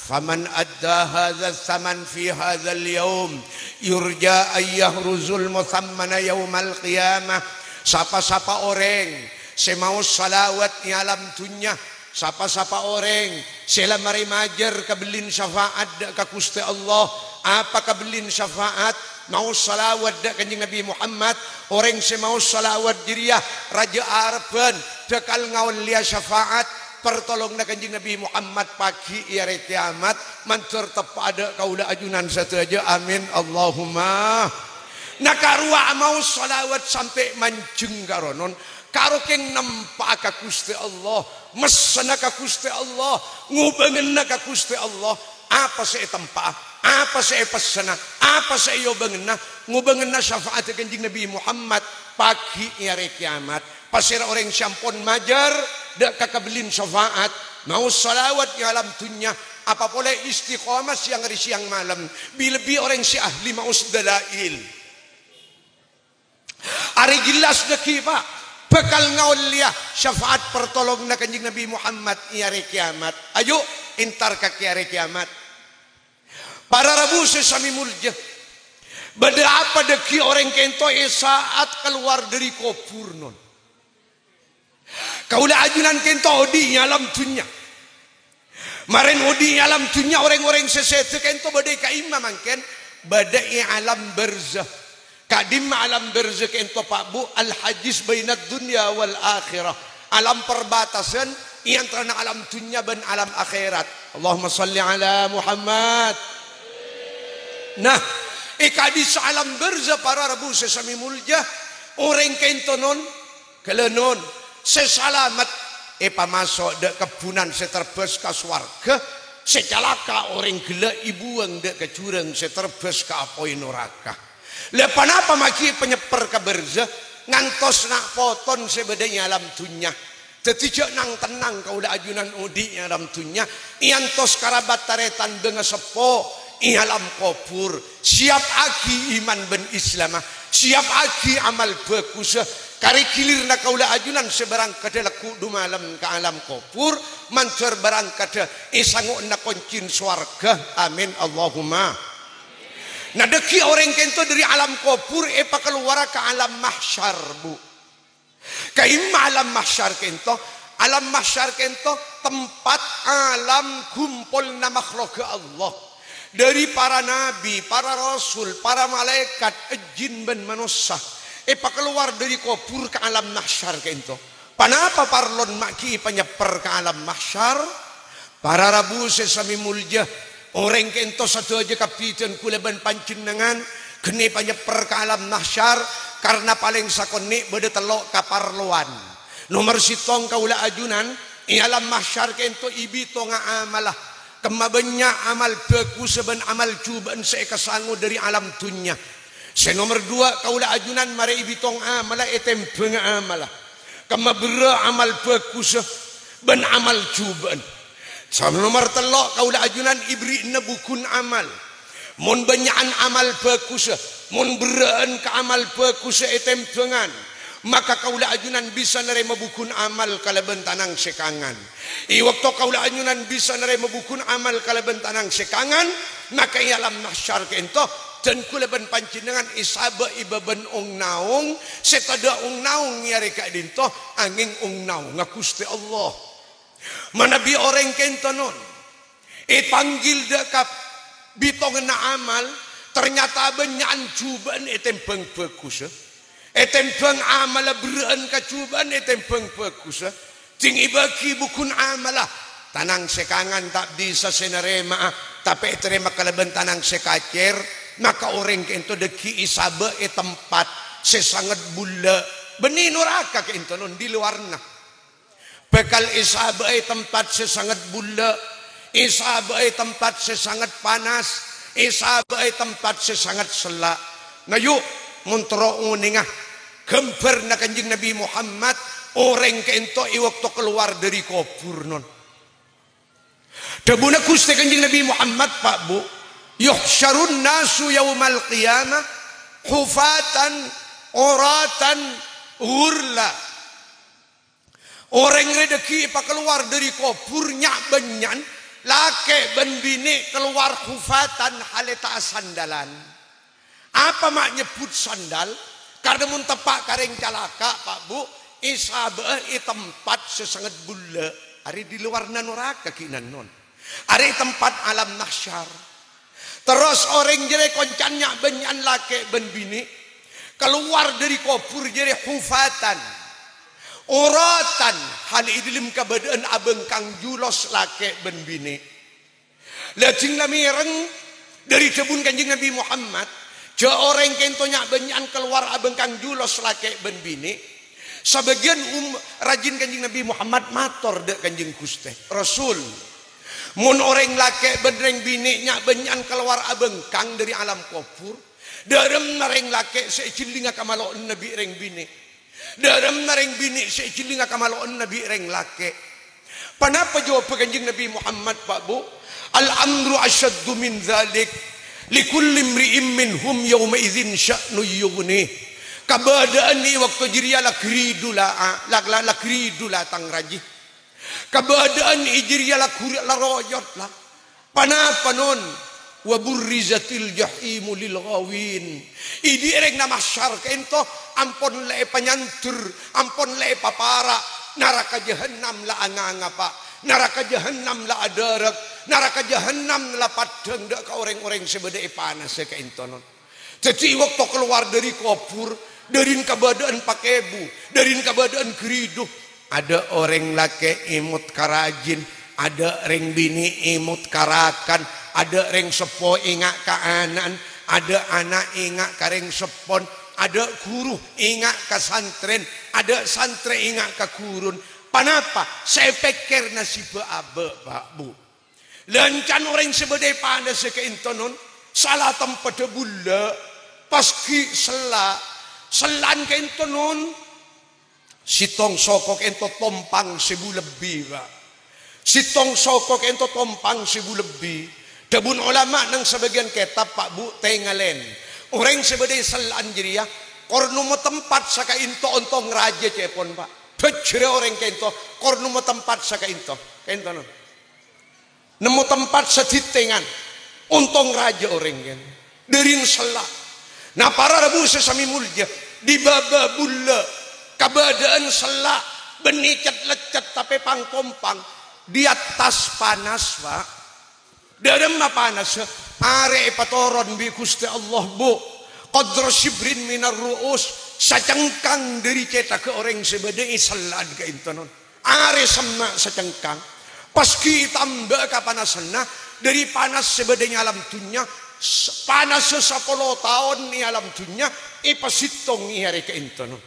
"Faman adda hadzal tsaman fi hadzal yaum, yurja an yahruzal mutsammana yaumal qiyamah." Sapa-sapa orèng sè maos shalawat è alam dhunnya, sapa-sapa orèng sè la marè majâr kabellin syafaat dhâ' ka Ghustè Allah. Apa kabellin syafaat? Maos shalawat dhâ' Kanjeng Nabi Muhammad. Orèng sè maos shalawat jârèya rajâ arebbhân bhâkal ngaollèya syafaat partolonganna Kanjeng Nabi Muhammad pagghi' è arè kèyamat, mandhâr teppa'a dhâ' kaulâ ajunan sadhâjâ. Amin, Allahumma. Na, karowa maos shalawat sampè' manjheng karonon, karo kèng nempa'a ka Ghustè Allah, messena ka Ghustè Allah, ngobângana ka Ghustè Allah. Apa sè ètempa'a? Apa sè èpessena? Apa sè èobângana? Ngobângana syafaatta Kanjeng Nabi Muhammad pagghi' è arè kèyamat. Pasèra orèng sè ampon majâr dhâ' ka kabellin syafaat, maos shalawat è alam dhunnya, apa polè istiqomah sèyang arè sèyang malem, bi-, lebbi orèng sè ahli maos dalail. Arè jelas dhâggi', Pa', bhâkal ngaollèya syafaat partolonganna Kanjeng Nabi Muhammad è arè kèyamat. Ayo, entar ka kè arè kèyamat. Para rabu sè samè moljâ, bâdâ apa dhâggi' orèng kènto è sa'at kalowar dhâri kobhur, non? Kaulâ ajunan kènto odi' è alam dhunnya. Marèn odi' è alam dhunnya, orèng-orèng sè sèdhâ kènto bâdâ è ka'imma mangkèn, bâdâ è alam barzakh. Ka'dimma alam barzakh kènto, Pa', Bu? Al-hajiz bainad dunya wal akhirah. Alam perbatasan è antarana alam dhunnya bân alam akhèrat. Allahumma shalli ala Muhammad. Nah, è ka'dissa' alam barzakh, para rabu sè samè moljâ, orèng kènto, non, ghâlânon, sè salamet èpamaso' dhâ' kebbhunan sè terbâs ka sowarghâ, sè calaka' orèng ghellâ' èbuwâng dhâ' ka jhurâng sè terbâs ka apoy noraka. La ponapa maghi panyèpper ka barzakh, ngantos na' poton sè bâdâ è alam dhunnya? Dhâddhi jhâ' nang-tennang kaulâ ajunan odi' è alam dhunnya, èantos karabat tarètan bângaseppo è alam kobhur. Sèyappaghi iman bân Islamma, sèyappaghi amal bhâghussa. Karè ghilirra kaulâ ajunan sè bhârângkaddhâ lagghu' dhumalem ka alam kobhur, mandhâr bhârângkaddhâ èsango'na koncèna sowarghâ. Amin, Allahumma. Nah, dhâggi' orèng kènto dhâri alam kobhur èpakalowara ka alam mahsyar, Bu. Ka'imma alam mahsyar kènto? Alam mahsyar kènto tempat alam ghumpolna makhlukka Allah. Dhâri para nabi, para rasul, para malaèkat, jin bân manossa èpakalowar dhâri kobhur ka alam mahsyar kènto. Ponapa parlona maghi panyèpper ka alam mahsyar? Para rabu sè samè moljâ, orèng kènto sadhâjâ kabbhi dhân kaulâ bân panjhennengngan ghâni panyèpper ka alam mahsyar, karna palèng sakonè' bâdâ tello' kaparlowan. Nomer sèttong, kaulâ ajunan è alam mahsyar kènto èbitonga amalla, kemma bânnya' amal bhâghussa bân amal jhubâ'ân sè èkasango dhâri alam dhunnya. Sè nomer duwâ', kaulâ ajunan marè èbitong amalla, ètèmbhâng amalla. Kemma berrâ' amal bhâghussa bân amal jhubâ'ân. Sè nomer tello', kaulâ ajunan èberri'na bughuna amal. Mon bânnya'an amal bhâghussa, mon berrâ'ân ka amal bhâghussa ètèmbhângan, maka kaulâ ajunan bisa narèma bughuna amal kalabân tanang sè kangan. È bâkto kaulâ ajunan bisa narèma bughuna amal kalabân tanang sè kangan, maka è alam mahsyar kènto, dhân kaulâ bân panjhennengngan èsabâ' è bâbân ong-naong sè tadâ' ong-naong è arè ka'dinto, angèng ong-naongnga Ghustè Allah. Manabi orèng kènto, non, èpanggil dhâ' ka bitonganna amal, ternyata bânnya'an jhubâ'ân ètèmbhâng bhâghussa. Ètèmbhâng amalla, berrâ'ân ka jhubâ'ân ètèmbhâng bhâghussa. Dhing èbâghi bughuna amalla. Tanang sè kangan ta' bisa sè narèma'a, tapè ètarèma kalabân tanang sè kacèr, maka orèng kènto dhâggi' èsabâ' è tempat sè sanget bullâ'. Bânnè noraka kènto, non, di lowarna. Bhâkal èsabâ'â è tempat sè sanget bullâ', èsabâ'â è tempat sè sanget panas, èsabâ'â è tempat sè sanget sella'. Na, yu', mon terro onènga ghâmbhârânna Kanjeng Nabi Muhammad, orèng ka'ènto è bâkto kalowar dâri kobhur, non. Dhâbuna Ghustè Kanjeng Nabi Muhammad, Pa', Bu, "Yuhsyarun nasu yaumal qiyamah hufatan uratan ghurla." Orèng rè dhâggi' èpakalowar dâri kobhur nya'-bânnya'an, lakè' bân binè' kalowar hufatan, halè ta' asandalan. Apa ma' nyebbhut sandal? Karna mon teppa' ka rèng calaka', Pa', Bu, èsabâ'â è tempat sè sanget bullâ', arè di lowarna noraka ghi' nan-, non. Arè tempat alam mahsyar. Terros orèng jârèya koncana nya'-bânnya'an lakè' bân binè', kalowar dâri kobhur jârèya hufatan, uratan, halè è dhâlem kabâdâ'ân abhângkang jhulos lakè' bân binè'. La jhâng la mèreng dâri dhâbuna Kanjeng Nabi Muhammad, jâ' orèng ka'ènto nya'-bânnya'an kalowar abhângkang jhulos lakè' bân binè'. Sabâgiyân um-, rajin Kanjeng Nabi Muhammad mator dâ' Kanjeng Ghustè, "Rasul, mon orèng lakè' bân rèng binè' nya'-bânnya'an kalowar abhângkang dâri alam kobhur, dâremma rèng lakè' sè èjhellèngnga kamalo'anna bi' rèng binè'? Dâremma rèng binè' sè èjhellèngnga kamalo'anna bi' rèng lakè'?" Ponapa jâwâbbhâ Kanjeng Nabi Muhammad, Pa', Bu? "Al-amru asyaddu min dzalik. Likulli imri'in minhum yauma idzin sya'nun yughnih." Kabâdâ'ân è bâkto jârèya la ghâridhu la, la, la, la ghâridhu la tang rajhi. Kabâdâ'ân è jârèya la ghur-, la royot la. Ponapa, non? "Wa burrizatil jahimu lil ghawin." È dhi' rèng mahsyar ka'ènto ampon la èpanyandher, ampon la èpapara', naraka jahannam la angangapa, naraka jahannam la adârâk, naraka jahannam la paddhâng dâ' ka orèng-orèng sè bâdâ è panassa ka'ènto, non. Dhâddhi, è bâkto kalowar dâri kobhur, dârin kabâdâ'ân pakèbu, dârin kabâdâ'ân ghâridhu, adâ' orèng lakè' èmot ka rajin, adâ' rèng binè' èmot ka rakan, adâ' rèng seppo ènga' ka ana'na, adâ' ana' ènga' ka rèng seppona, adâ' ghuru ènga' ka santrèna, adâ' santrè ènga' ka ghuruna. Ponapa? Sè èpèkkèr nasibbhâ abâ', Pa', Bu. Lancan orèng sè bâdâ è panassa ka'ènto, non, sala tempadhâ bullâ', pas ghi' sella', sella'an ka'ènto, non, sèttong soko ka'ènto tompang sèbu lebbi, Pa'. Sèttong soko ka'ènto tompang sèbu lebbi. Dhâbuna olama neng sabâgiyân kètab, Pa', Bu, tèngalè. Orèng sè bâdâ è sella'an jârèya kor nemmo tempat saka'ènto ontong rajâ cèpon, Pa'. Bhâjjhrâ orèng ka'ènto kor nemmo tempat saka'ènto. Ka'ènto, non. Nemmo tempat sadhittengan. Ontong rajâ orèng kèn. Dârin sella'. Na, para rabu sè samè molja, di bâbâ bullâ', kabâdâ'ân sella', bânnè cet-leccet tapè pang-kompang, di attas panas, Pa'. Dâremma panassa? Arè èpatoron bi' Ghustè Allah, Bu. Qadra shibrin minar ru'us, sacengkang dâri cèthagghâ orèng sè bâdâ è sella'an ka'ènto, non. Arè semma' sacengkang, pas ghi' ètambâ kapanassanna dâri panas sè bâdâ è alam dhunnya, s-, panassa sapolo taon è alam dhunnya, èpasèttong è arè ka'ènto, non.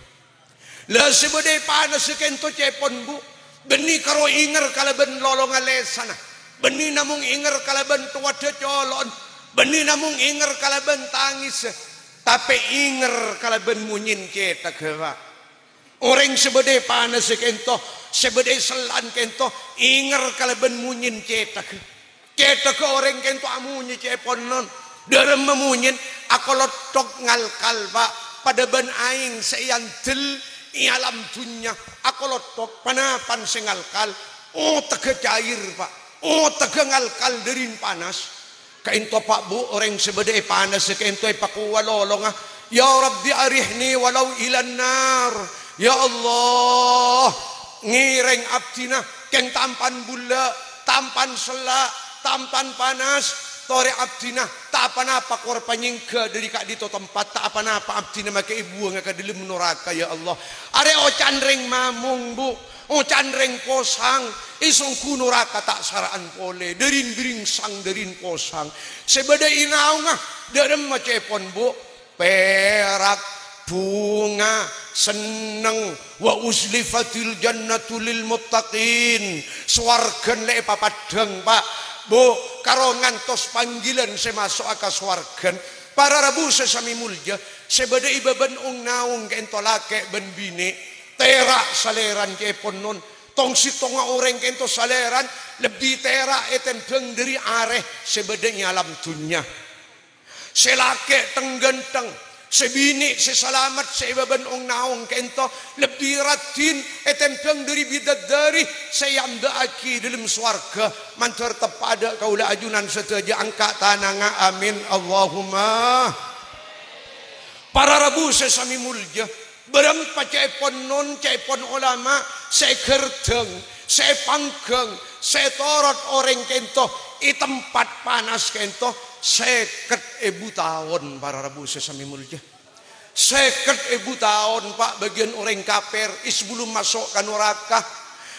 La sè bâdâ è panassa ka'ènto cèpon, Bu, bânnè karo ènger kalabân lolongnga lèsanna, bânnè namong ènger kalabân towaddhâ colo'na, bânnè namong ènger kalabân tangèssa, tapè ènger kalabân monyèna cèthagghâ, Pa'. Orèng sè bâdâ è panassa ka'ènto, sè bâdâ è sella'an ka'ènto, ènger kalabân monyèna cèthagghâ. Cèthagghâ orèng ka'ènto amonyè cèpon, non. Dâremma monyèna? Akalotthok ngalkal, Pa'. Padâ bân aèng sè èandel è alam dhunnya. Akalotthok, ponapa sè ngalkal? Otegghâ cair, Pa'. Otegghâ ngalkal dârin panas. Ka'ènto, Pa', Bu, orèng sè bâdâ è panassa ka'ènto èpakowa lolongnga, "Ya Rabbi, arihni walau ilan nar." Ya Allah, ngèrèng abdhina kèng tampan bullâ', tampan sella', tampan panas, torè abdhina ta' pa-napa kor panyèngghâ dâri ka'dinto tempat, ta' pa-napa abdhina makè èbuwângnga ka dâlem noraka, ya Allah. Arè oca'na rèng mamong, Bu. Oca'na rèng posang, èsongghu noraka ta' sara'an polè, dârin bhiringsang, dârin posang. Sè bâdâ è naongnga, dâremma cèpon, Bu? Pèrak, Bhunga, senneng, "Wa uzlifatil jannatu lil muttaqin." Sowarghâ la èpapaddhâng, Pa'. Bu, karo ngantos panggilan sè maso'a ka sowarghâ. Para rabu sè samè molja, sè bâdâ è bâbân ong-naong ka'ènto lakè' bân binè', tèra' salèrana ca'èpon non. Tong-settongnga orèng ka'ènto salèrana lebbi tèra' ètembhâng dâri arè sè bâdâ è alam dhunnya. Sè lakè' thèng-ghânthèng, sè binè' sè salamet sè è bâbân ong-naong ka'ènto lebbi raddhin ètembhâng dâri bidadari sè èambâ'âghi dâlem sowarghâ. Mandhâr teppa' adâ' kaulâ ajunan sadhâjâ angka' tanangnga. Amin, Allahumma. Para rabu sè samè molja, bârâmpa ca'èpon non, ca'èpon olama sè èghârdhâng, sè èpangghâng, sè ètorot orèng ka'ènto è tempat panas ka'ènto sèket èbu taon, para rabu sè samè molja. Sèket èbu taon, Pa', bâgiyân orèng kafir, è sabellunna maso' ka naraka.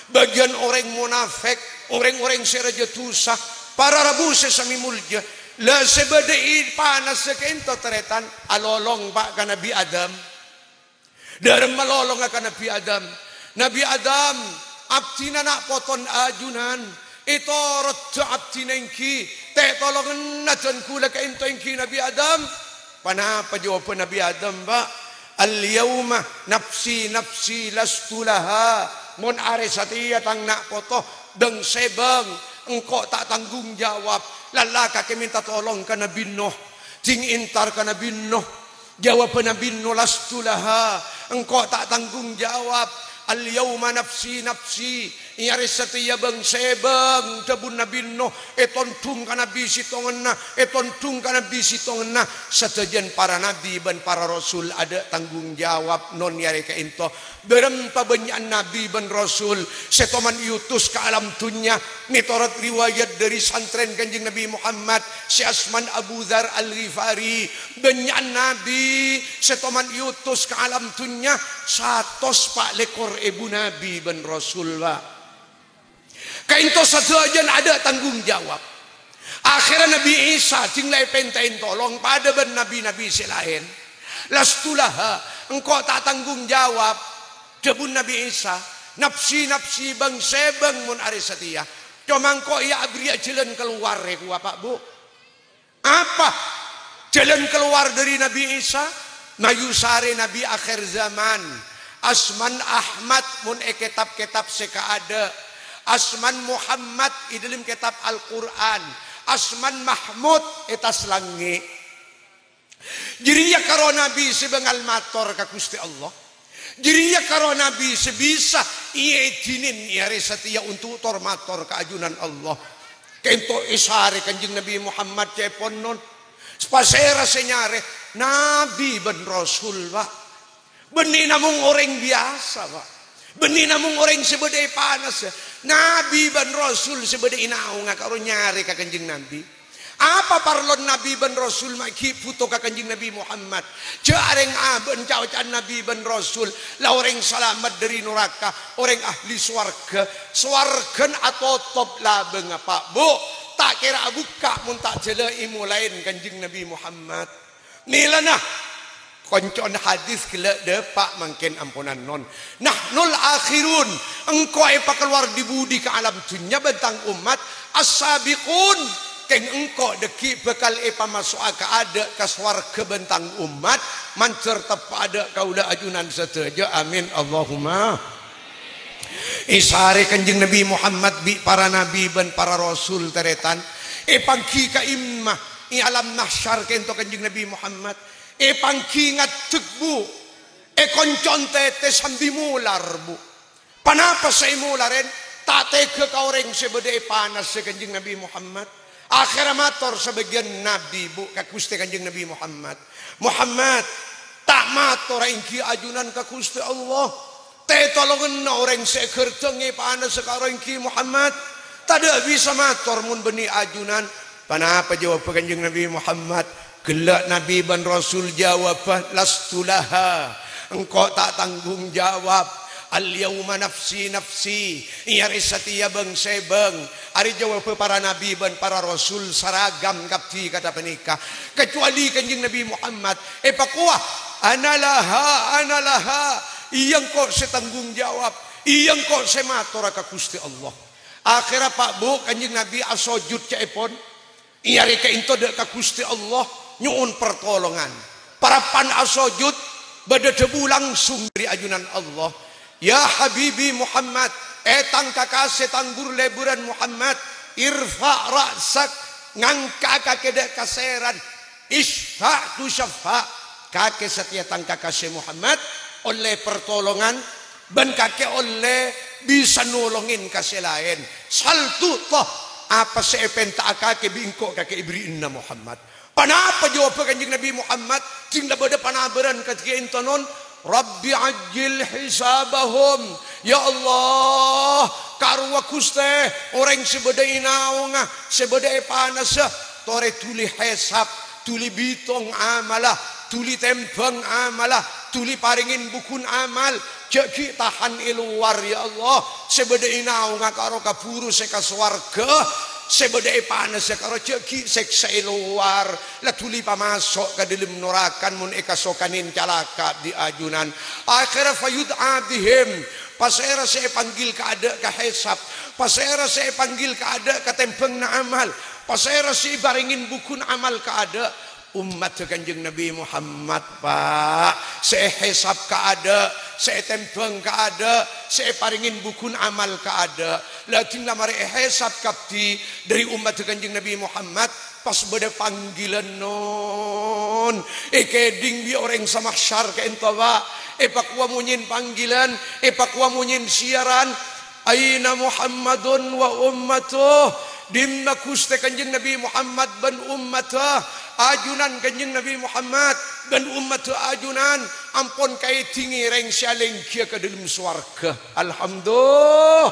Bâgiyân orèng monafèk, orèng-orèng sè rajâ dhusa, para rabu sè samè molja. La sè bâdâ è panassa ka'ènto tarètan alolong, Pa', ka Nabbhi Adam. Dârâmma lolongnga ka Nabbhi Adam. "Nabbhi Adam, abdhina na' potona ajunan. Ètoroddhâ abdhina èngghi. Ta' ètolongenna dân ghulâ ka'ènto èngghi, Nabbhi Adam." Ponapa jâwâbbhâ Nabbhi Adam, Pa'? "Al-yauma nafsi, nafsi lastu laha." Mon arè satèya tang na' poto, bâng-sèbâng, engko' ta' tanggung jawab. Lalla kakè mènta tolong ka Nabbhi Nuh. Jhâng èntar ka Nabbhi Nuh. Jâwâbbhâ Nabbhi Nuh, "Lastu laha, engko' ta' tanggung jawab. Al-yauma nafsi, nafsi." È arè satèya bâng-sèbâng, dhâbuna Nabbhi Nuh, ètondhung ka nabbhi sèttongnga, ètondhung ka nabbhi sèttongnga. Sadhâjâna para nabbhi bân para rasul adâ' tanggung jawab non è arè ka'ènto. Bârâmpa bânnya'na nabbhi bân rasul sè toman èotos ka alam dhunnya, mètorot riwayat dâri santrèna Kanjeng Nabbhi Muhammad sè asmana Abu Dzar Al-Ghifari. Bânnya'na nabbhi sè toman èotos ka alam dhunnya, satos pa' lèkor èbu nabbhi bân rasul, Pa'. Ka'ènto sadhâjâna adâ' tanggung jawab. Akhèrra Nabbhi Isa jhâng la èpènta'è tolong padâ bân nabbhi-nabbhi sè laèn. "Lastu laha, engko' ta' tanggung jawab." Dhâbuna Nabbhi Isa, "Nafsi, nafsi, bâng-sèbâng mon arè satèya. Coma engko' iyâ abherri'â jhâlân kalowar, è kowa, Pa', Bu'." Apa jhâlân kalowar dâri Nabbhi Isa? Mayu sarè nabbhi akhèr zaman. Asmana Ahmad mon è kètab-kètab sè kaadâ'. Asmana Muhammad è dâlem kètab Al-Qur'an. Asmana Mahmud è attas langngè'. Jârèya karo nabbhi sè bângal mator ka Ghustè Allah. Jârèya karo nabbhi sè bisa èèdhinin è arè satèya onto' tor-mator ka ajunan Allah. Ka'ènto èsarè Kanjeng Nabbhi Muhammad ca'èpon non. Pasèra sè nyarè? Nabbhi bân rasul, Pa'. Bânnè namong orèng biyasa, Pa'. Bânnè namong orèng sè bâdâ è panas. Nabbhi bân rasul sè bâdâ è naongnga karo nyarè ka Kanjeng Nabbhi. Apa parlona nabbhi bân rasul ma' ghi' bhuto ka Kanjeng Nabbhi Muhammad? Jhâ' arèng abâ'na ca'-oca'an nabbhi bân rasul, la orèng salamet dâri naraka, orèng ahli sowarghâ. Sowarghâna atotop labângnga, Pa', Bu'. Ta' kèra abukka' mon ta' jhâlâ èmolaèn Kanjeng Nabbhi Muhammad. Mèlana, konco'na hadis ghellâ' dâpa' mangkèn amponan non. "Nahnul akhirun, engko' èpakalowar dhi-budhi ka alam dhunnya bân tang ommat, as-sabiqun, kèng engko' dhâggi' bhâkal èpamaso'a kaadâ' ka sowarghâ bân tang ommat, mandhâr teppa' adâ' kaulâ ajunan sadhâjâ." Amin, Allahumma. Èsarè Kanjeng Nabbhi Muhammad bi' para nabbhi bân para rasul tarètan, èpangghi ka'imma è alam mahsyar ka'ènto Kanjeng Nabbhi Muhammad. Èpangghi ngaddhek, Bu'. Èkonco'on tètè sambi molar, Bu'. Ponapa sè èmolarèn? Ta' tèghâ ka orèng sè bâdâ è panassa Kanjeng Nabbhi Muhammad. Akhèrra mator sabâgiyân nabbhi, Bu', ka Ghustè Kanjeng Nabbhi Muhammad, "Muhammad, ta' matora èngghi ajunan ka Ghustè Allah? Ta' ètolongenna orèng sè èghârdhâng è panassa karo èngghi, Muhammad? Tadâ' bisa mator mon bânnè ajunan." Ponapa jâwâbbhâ Kanjeng Nabbhi Muhammad? Ghellâ' nabbhi bân rasul jâwâbbhâ, "Lastu laha, engko' ta' tanggung jawab. Al-yauma nafsi, nafsi." È arè satèya bâng-sèbâng. Arè jâwâbbhâ para nabbhi bân para rasul saragam kabbhi kantha panèka. Kacuali Kanjeng Nabbhi Muhammad èpakowa "Ana laha, ana laha." Iyâ engko' sè tanggung jawab. Iyâ engko' sè matora ka Ghustè Allah. Akhèrra, Pa', Bu, Kanjeng Nabi asojud ca'èpon. Èarè ka'ènto dâ' ka Ghustè Allah, nyo'on partolongan. Parappa'na asojud, bâdâ dhâbu langsung dâri ajunan Allah, "Ya Habibi Muhammad, è tang kakasè tang bur-lèburân Muhammad, irfa' ra'sak, ngangka'a kakè dâ' ka sèran, isfa' tusyaffa', kakè satèya tang kakasè Muhammad, ollè partolongan, bân kakè ollè bisa nolongè ka sè laèn. Sal tu'ta, apa sè èpènta'a kakè bi' engko' kakè èbherri'ana Muhammad." Ponapa jawabbhâ Kanjeng Nabi Muhammad? Ding la bâdâ panabârân kadhi ka'ènto non, "Rabbi ajjil hisabahum." "Ya Allah, karowa Ghustè, orèng sè bâdâ è naongnga, sè bâdâ è panassa, torè dhuli hèsab, dhuli bitong amalla, dhuli tèmbhâng amalla, dhuli parèngè bughuna amal, jhâ' ghi' tahan è lowar, ya Allah. Sè bâdâ è naongnga karo kabhuru sè ka sowarghâ, sè bâdâ è panassa karo jhâ' ghi' sèksa è lowar, la dhuli pamaso' ka dâlem norakan mon èkasokanè calaka' dhi' ajunan." Akhèrra, "Fayud'a bihim." Pasèra sè èpanggil kaadâ' ka hèsab? Pasèra sè èpanggil kaadâ' ka tèmbhângnga amal? Pasèra sè èparèngè bughuna amal kaadâ'? Ommaddhâ Kanjeng Nabi Muhammad, Pa', sè èhèsab kaadâ', sè ètèmbhâng kaadâ', sè èparèngè bughuna amal kaadâ'. La ding la marè èhèsab kabdhi dâri ommaddhâ Kanjeng Nabi Muhammad, pas bâdâ panggilan non. Èkèdhing bi' orèng samahsyar ka'ènto, Pa'. Èpakowa monyèn panggilan, èpakowa monyèn siyaran. "Aina Muhammadun wa ummatuh?" Dimma Ghustè Kanjeng Nabi Muhammad bân ommaddhâ? Ajunan Kanjeng Nabi Muhammad bân ommaddhâ ajunan ampon kaèdhingè rèng sè alèngghiyâ ka dâlem sowarghâ. Alhamdulillah.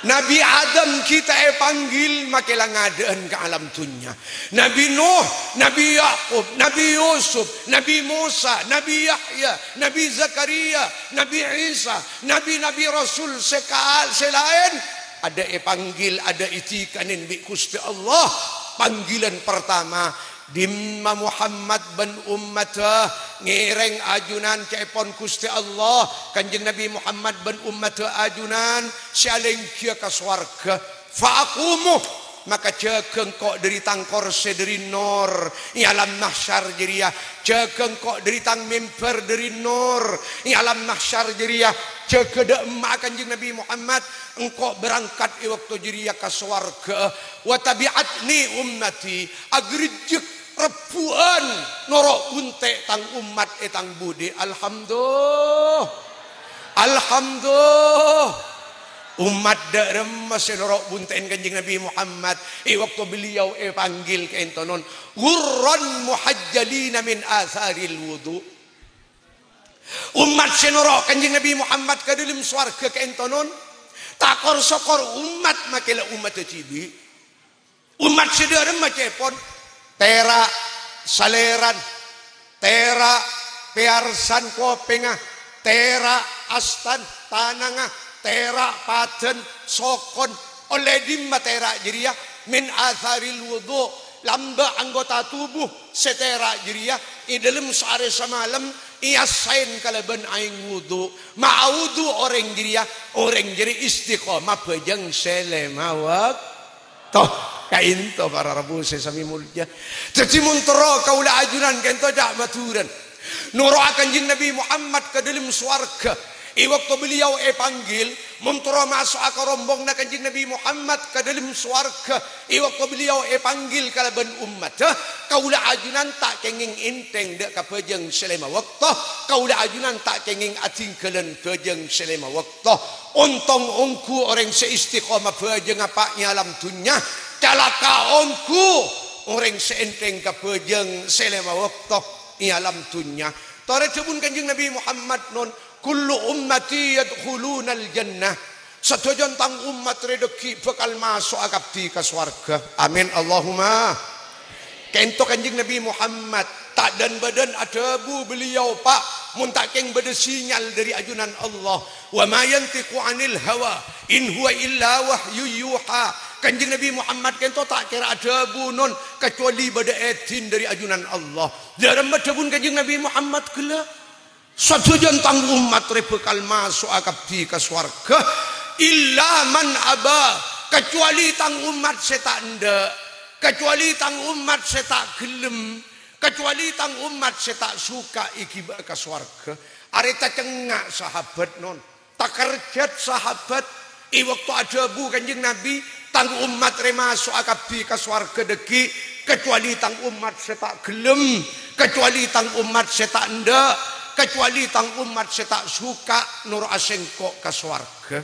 Nabi Adam ghi' ta' èpanggil makè la ngadâ'ân ka alam dhunnya. Nabi Nuh, Nabi Yakub, Nabi Yusuf, Nabi Musa, Nabi Yahya, Nabi Zakaria, Nabi Isa, nabi-nabi rasul sè ka-, sè laèn, adâ' èpanggil, adâ' èdhikanè bi' Ghustè Allah. Panggilan partama, dimma Muhammad bân ommaddhâ ngèrèng ajunan ca'èpon Ghustè Allah, Kanjeng Nabi Muhammad bân ommaddhâ ajunan sè alèngghiyâ ka sowarghâ. Fa aqumu, maka jâgâ engko' dâri tang korsè dâri nor è alam mahsyar jârèya, jâgâ engko' dâri tang mimbar dâri nor è alam mahsyar jârèya, jâgâ dâ' emma'a Kanjeng Nabi Muhammad, engko' berangkat è bâkto jârèya ka sowarghâ. Wa tabi'atni ummati, aghârejjhek rebbhu'ân noro' bhunte' tang ommat è tang budi. Alhamdulillah. Alhamdulillah. Ommat dâ' remma sè noro' bhunte'en Kanjeng Nabi Muhammad è bâkto beliau èpanggil ka'ènto non, "Ghurran muhajjalina min atsaril wudhu." Ommat sè noro' Kanjeng Nabi Muhammad ka dâlem sowarghâ ka'ènto non, ta' kor-sokor ommat makè la ommaddhâ dhibi'. Ommat sè dâ' remma ca'èpon, tèra' salèran, tèra' pèyarsan kopèngnga, tèra' astan tanangnga, tèra' padân sokon. Ollè dimma tèra' jârèya? Min atsaril wudhu, lambâ' anggota tubuh sè tèra' jârèya è dâlem saarè samalem èassaèn kalabân aèng wudhu. Ma'a wudhu orèng jârèya, orèng jârèya istiqomah bhâjâng sè lèma wak-, Toh, ka'ènto para rabu sè samè molja. Dhâddhi mon terro kaulâ ajunan ka'ènto ca' Madhurâna. Noro'a Kanjeng Nabi Muhammad ka dâlem sowarghâ. È bâkto beliau èpanggil, mon terro maso'a ka rombonganna Kanjeng Nabi Muhammad ka dâlem sowarghâ. È bâkto beliau èpanggil kalabân ommaddhâ, kaulâ ajunan ta' kèngèng ènthèng dâ' ka bhâjâng sè lèma bâkto. Kaulâ ajunan ta' kèngèng adhingghâlân bhâjâng sè lèma bâkto. Ontong ongghu orèng sè istiqomah bhâjângnga, Pa', è alam dhunnya. Calaka' ongghu orèng sè ènthèng ka bhâjâng sè lèma bâkto è alam dhunnya. Torè dhâbuna Kanjeng Nabi Muhammad non, "Kullu ummati yadkhulunal jannah." Sadhâjâna tang ommat rè dhâggi' bhâkal maso'a kabdhi ka sowarghâ. Amin, Allahumma. Ka'ènto Kanjeng Nabi Muhammad, ta' dân-bâdhân adhâbu beliau, Pa', mon ta' kèng bâdâ sinyal dâri ajunan Allah. "Wa ma yantiqu 'anil hawa, in huwa illa wahyun yuha." Kanjeng Nabi Muhammad kento ta' kèra adhâbu, non, kacuali bâdâ èdin dâri ajunan Allah. Dâremma dhâbuna Kanjeng Nabi Muhammad ghellâ', "Sadhâjâna tang ommat rè bhâkal maso'a kabbhi ka sowarghâ, illa man aba, kacuali tang ommat sè ta' endâ', kacuali tang ommat sè ta' ghellem, kacuali tang ommat sè ta' suka èghibâ'â ka sowarghâ." Arè tacengnga' sahabat, non. Takerjhât sahabat, è bâkto adhâbu Kanjeng Nabi, "Tang ommat rè maso'a kabbhi ka sowarghâ dhâggi', kacuali tang ommat sè ta' ghellem, kacuali tang ommat sè ta' endâ', kacuali tang ommat sè ta' suka noro'a sèngko' ka sowarghâ."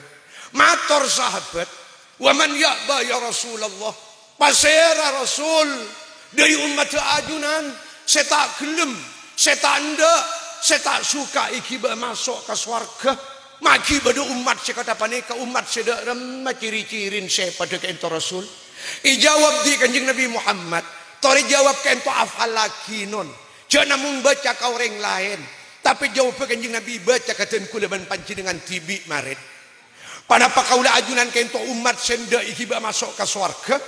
Mator sahabat, "Wa man ya'ba ya Rasulullah?" Pasèra, Rasul, dâri ommaddhâ ajunan sè ta' ghellem, sè ta' endâ', sè ta' suka èghibâ'â maso' ka sowarghâ? Maghi bâdâ ommat sè kantha panèka, ommat sè dâ' remma ciri-cirina sè padâ ka'ento, Rasul? Èjâwâb bi' Kanjeng Nabi Muhammad, torè jâwâb ka'ento afallaghi, non. Jhâ' namong bâca ka orèng laèn, tapè jâwâbbhâ Kanjeng Nabi bâca ka dân kaulâ bân panjhennengngan dhibi', marèn. Ponapa kaulâ ajunan ka'ento ommat sè endâ' èghibâ'â maso' ka sowarghâ?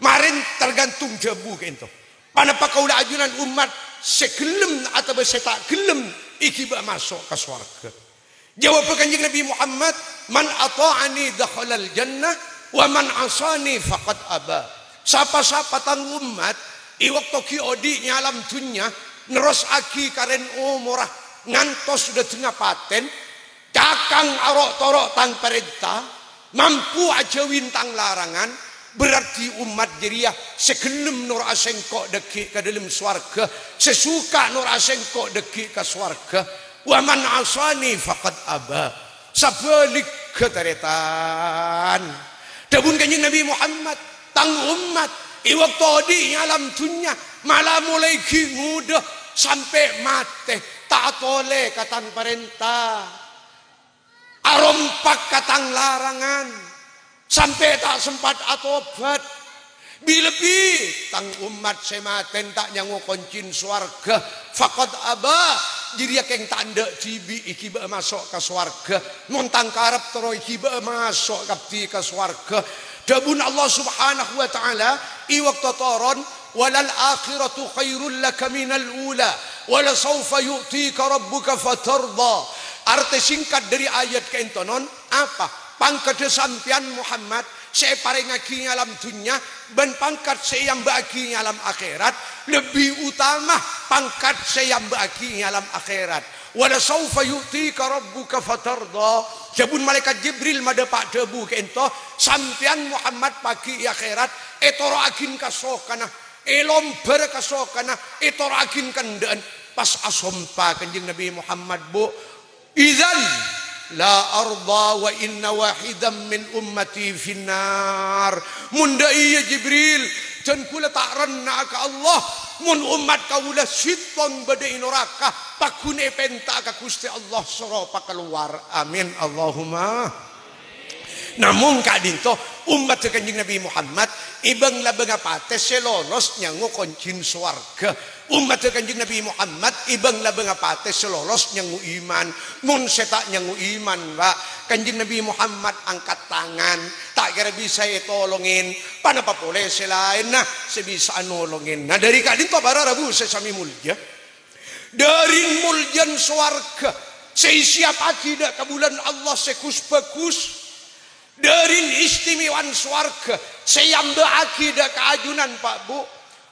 Marèn tergantung dhâbu ka'ento. Ponapa kaulâ ajunan ommat sè ghellem otabâ sè ta' ghellem èghibâ'â maso' ka sowarghâ? Jâwâbbhâ Kanjeng Nabi Muhammad, "Man atha'ani dakhalal jannah, wa man asani faqad aba." Pa-sapa tang ommat è bâkto ghi' odi' è alam dhunnya, nerrossaghi karèn omorra ngantos dhâtengnga patèn, cakang aro'-toro' tang parènta, mampu ajhâuwin tang larangan, berarti ommat jârèya sè ghellem noro'a sèngko' dhâggi' ka dâlem sowarghâ, sè suka noro'a sèngko' dhâggi' ka sowarghâ. "Wa man asani faqad aba." Sabhâligghâ, tarètan. Dhâbuna Kanjeng Nabi Muhammad, "Tang ommat è bâkto odi' è alam dhunnya, mala molaè ghi' ngodâ sampè' matè, ta' atolè ka tang parènta. Arompak ka tang larangan, sampè' ta' sempat atobhât. Bi-lebbi tang ommat sè matèn ta' nyango koncèna sowarghâ, faqad aba, jârèya kèng ta' endâ' dhibi' èghibâ'â maso' ka sowarghâ. Mon tang karep terro èghibâ'â maso' kabbhi ka sowarghâ." Dhâbuna Allah Subhanahu wa Ta'ala è bâkto toron, "Walal akhiratu khairul laka minal ula, wala saufa yu'tika rabbuka fatardha." Artè singkat dâri ayat ka'ento, non, apa? Pangkaddhâ sampèyan, Muhammad, sè èparèngaghi è alam dhunnya bân pangkat sè èambâ'âghi è alam akhèrat lebbi utama pangkat sè èambâ'âghi è alam akhèrat. "Wala saufa yu'tika rabbuka fatardha." Dhâbuna Malaèkat Jibril madhâpa' dhâbu ka'ento, "Sampèyan, Muhammad, paghi' è akhèrat ètoro'aghin kasokanna, èlombhâr kasokanna, ètoro'aghin kendhâ'ân." Pas asompa Kanjeng Nabi Muhammad, Bu, "Idzan la ardha wa inna wahidan min ummati finnar." Mon dâ' iyâ, Jibril, dân kaulâ ta' renna'a ka Allah, mon ommat kaulâ sèttong bâdâ è naraka, pagghun èpènta'a ka Ghustè Allah soro pakalowar. Amin, Allahumma. Namong ka'dinto, ommaddhâ Kanjeng Nabi Muhammad è bâng-labângnga patè sè lolos nyango koncèna sowarghâ. Ommaddhâ Kanjeng Nabi Muhammad è bâng-labângnga patè sè lolos nyango iman. Mon sè ta' nyango iman, Pak, Kanjeng Nabi Muhammad angkat tangan, ta' kèra bisa ètolongè. Ponapa polè sè laènna sè bisa'a nolongè? Nah, dâri ka'dinto para rabu sè samè molja. Dâri moljâna sowarghâ sè èsiyappaghi dâ' kabulâna Allah sè ghus-bhâghus. Dâri istimewana sowarghâ sè èambâ'âghi dâ' ka ajunan, Pak, Bu.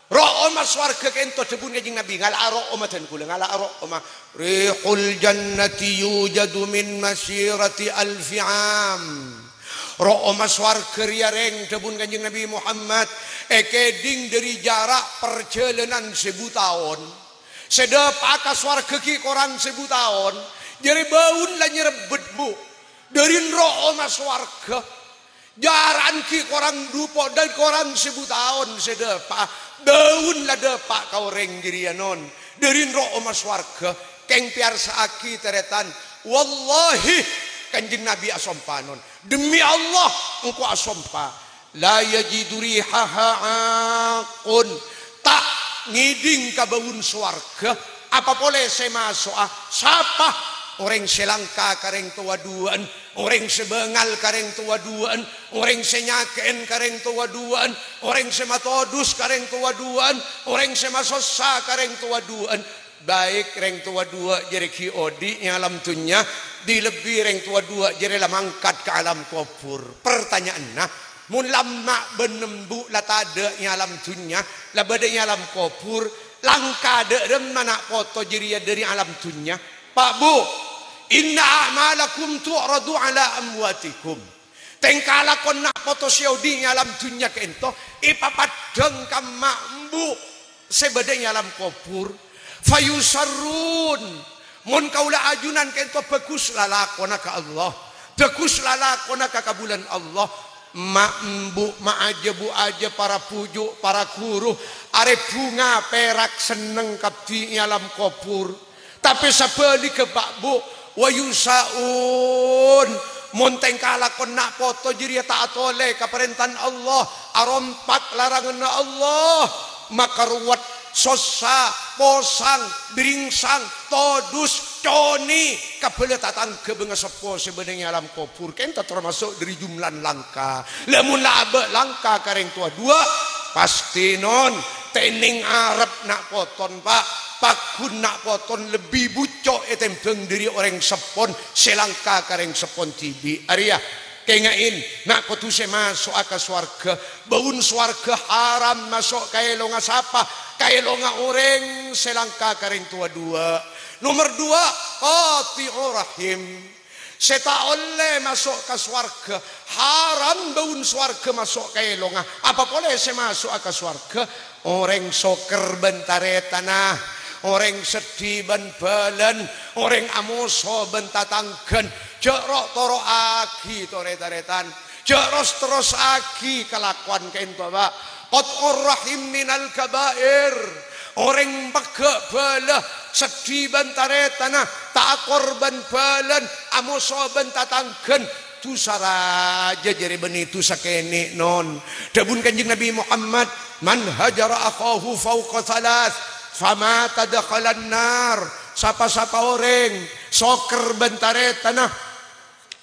Ro'oma sowarghâ ka'ento dhâbuna Kanjeng Nabi, ngala'a ro'oma dân kaulâ, ngala'a ro'oma. "Rihul jannati yujadu min masirati alfi am." Ro'oma sowarghâ rèya, rèng, dhâbuna Kanjeng Nabi Muhammad, èkèdhing dâri jhârâ' parjhâlânan sèbu taon. Sè dâpa'a ka sowarghâ ghi' korang sèbu taon, jârèya bâuna la nyerebbet, Bu. Dâri ro'oma sowarghâ, jhârâ'na ghi' korang dupo' dâri korang sèbu taon sè dâpa'a, bâuna la dâpa' ka orèng jârèya, non. Dâri ro'oma sowarghâ, kèng pèyarsa'aghi, tarètan. Wallahi, Kanjeng Nabi asompa, non. Demi Allah, engko' asompa. "La yajidu rihaha 'aqqun." Ta' ngèdhing ka bâuna sowarghâ, apa polè sè maso'a. Sapa? Orèng sè langka ka rèng towa duwâ'ân, Orèng sè bângal ka rèng towa duwâ'ân, orèng sè nyakè'è ka rèng towa duwâ'ân, orèng sè matodus ka rèng towa duwâ'ân, orèng sè masossa ka rèng towa duwâ'ân. Baik rèng towa duwâ' jârèya ghi' odi' è alam dhunnya, di-, lebbi rèng towa duwâ' jârèya la mangkat ka alam kobhur. Partanya'anna, mon la emma' bân embu' la tadâ' è alam dhunnya, la bâdâ è alam kobhur, langka dâ' remma na' poto jârèya dâri alam dhunnya? Pa', Bu, "Inna a'malakum tu'radu ala amwatikum." Tèngka lakon na' poto sè odi' è alam dhunnya ka'ènto èpapaddhâng ka emma' embu' sè bâdâ è alam kobhur. "Fayusarrun." Mon kaulâ ajunan ka'ènto bhâghus lalakonna ka Allah, bhâghus lalakonna ka kabulâna Allah, emma' embu', ma' ajâ, bu ajâ, para bhuju', para ghuru, arè bhunga, pèrak, senneng kabbhi è alam kobhur. Tapè sabhâligghâ, Pa', Bu, "Wa yusa'un." Mon tèngka lakon na' poto jârèya ta' atolè ka parèntana Allah, arompak laranganna Allah, makaruwet, sossa, posang, bhiringsang, todus, conè, kabâlâ tatangghâ bângaseppo sè bâdâ è alam kobhur, ka'ènto tamaso' dâri jumlana langka. Lamon la abâ' langka ka rèng towa duwâ', pastè non, tènèng arep na' poton, Pa'. Pagghun na' poton lebbi bucco' ètèmbhâng dâri orèng seppon sè langka ka rèng seppon dhibi'. Arèya, kènga'è, na' kodhu sè maso'a ka sowarghâ. Bâun sowarghâ haram maso' ka èlongnga sapa? Ka èlongnga orèng sè langka ka rèng towa duwâ'. Nomer duwâ', qati'ur rahim. Sè ta' ollè maso' ka sowarghâ, haram bâun sowarghâ maso' ka èlongnga. Apa polè sè maso'a ka sowarghâ? Orèng soker bân tarètanna, orèng seddhi bân bâlân, orèng amoso bân tatangghân. Jhâ' ro'-toro'aghi torè-tarètan. Jhâ' ros-terrossaghi kalakowan ka'ènto, Pa'. Qat'ur rahim minal kaba'ir. Orèng peggâ' bhâlâ, seddhi bân tarètanna, ta' akor bân bâlân, amoso bân tatangghân, dhusa rajâ jârèya bânnè dhusa kènè', non. Dhâbuna Kanjeng Nabi Muhammad, "Man hajara akhahu fauqa thalath, famata dakhalan nar." Pa-sapa orèng soker bân tarètanna,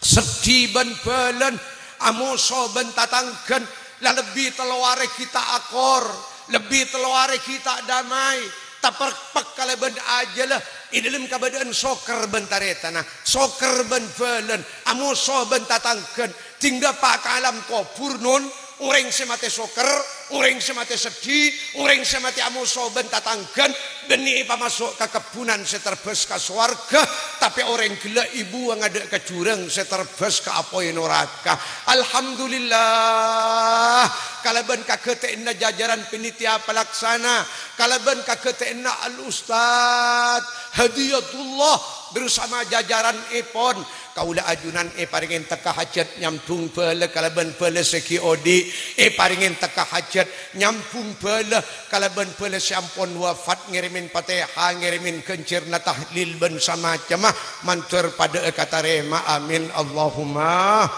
seddhi bân bâlân, amoso bân tatangghân, la lebbi tello arè ghi' ta' akor, lebbi tello arè ghi' ta' damai, taperpek kalabân ajâlâ è dhâlem kabâdâ'ân soker bân tarètanna, soker bân bâlân, amoso bân tatangghân, ding dâpa' ka alam kobhur, non. Orèng sè matè soker, orèng sè matè seddhi, orèng sè matè amoso bân tatangghân, bânnè èpamaso' ka kebbhunan sè terbâs ka sowarghâ, tapè orèng ghellâ' èbuwâng adâ' ka jhurâng sè terbâs ka apoy noraka. Alhamdulillah, kalabân kaghâtè'anna jajaran panitia pelaksana, kalabân kaghâtè'anna Al-Ustadz Hadiyatullah bersama jajaranèpon, Kaulâ ajunan èparèngè tekka hajhât nyambhung bhâlâ kalabân bhâlâ sè ghi' odi', èparèngè tekka hajhât nyambhung bhâlâ kalabân bhâlâ sè ampon wafat, ngèrèmè Fatihah, ngèrèmè ghânjhârânna tahlil bân samacemma, mandhâr padâ'â katarèma. Amin, Allahumma.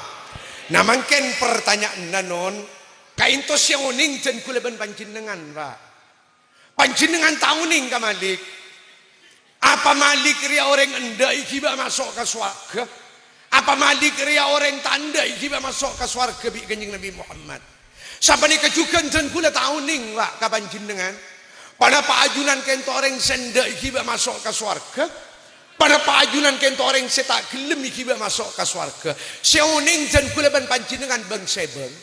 Nah, mangkèn partanya'anna, non, kaènto sè onèng dân kaulâ bân panjhennengngan, Pa'. Panjhennengngan ta' onèng ka Malik? Apa Malik rèya orèng endâ' èghibâ maso' ka sowarghâ? Apa Malik rèya orèng ta' endâ' èghibâ maso' ka sowarghâ bi' Kanjeng Nabi Muhammad? Sapanèka jhughân dân kaulâ ta' onèng, Pa', ka panjhennengngan. Ponapa ajunan kaènto orèng sè endâ' èghibâ maso' ka sowarghâ? Ponapa ajunan kaènto orèng sè ta' ghellem èghibâ maso' ka sowarghâ? Sè onèng dân kaulâ bân panjhennengngan bâng-sèbâng.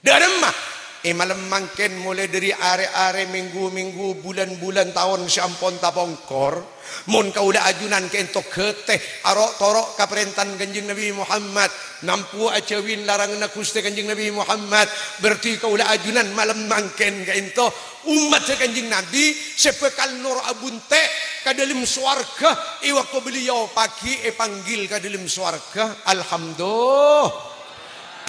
Dâremma, è malem mangkèn molaè dâri arè-arè, mènggu-mènggu, bulân-bulân, taon sè ampon tapongkor, mon kaulâ ajunan kaènto ghâtè aro'-toro' ka parèntana Kanjeng Nabi Muhammad, nampo ajhâuwi laranganna Ghustè Kanjeng Nabi Muhammad, berarti kaulâ ajunan malem mangkèn kaènto ommaddhâ Kanjeng Nabi sè bhâkal noro' abhuntè' ka dâlem sowarghâ è bâkto beliau paghi' èpanggil ka dâlem sowarghâ. Alhamdulillah.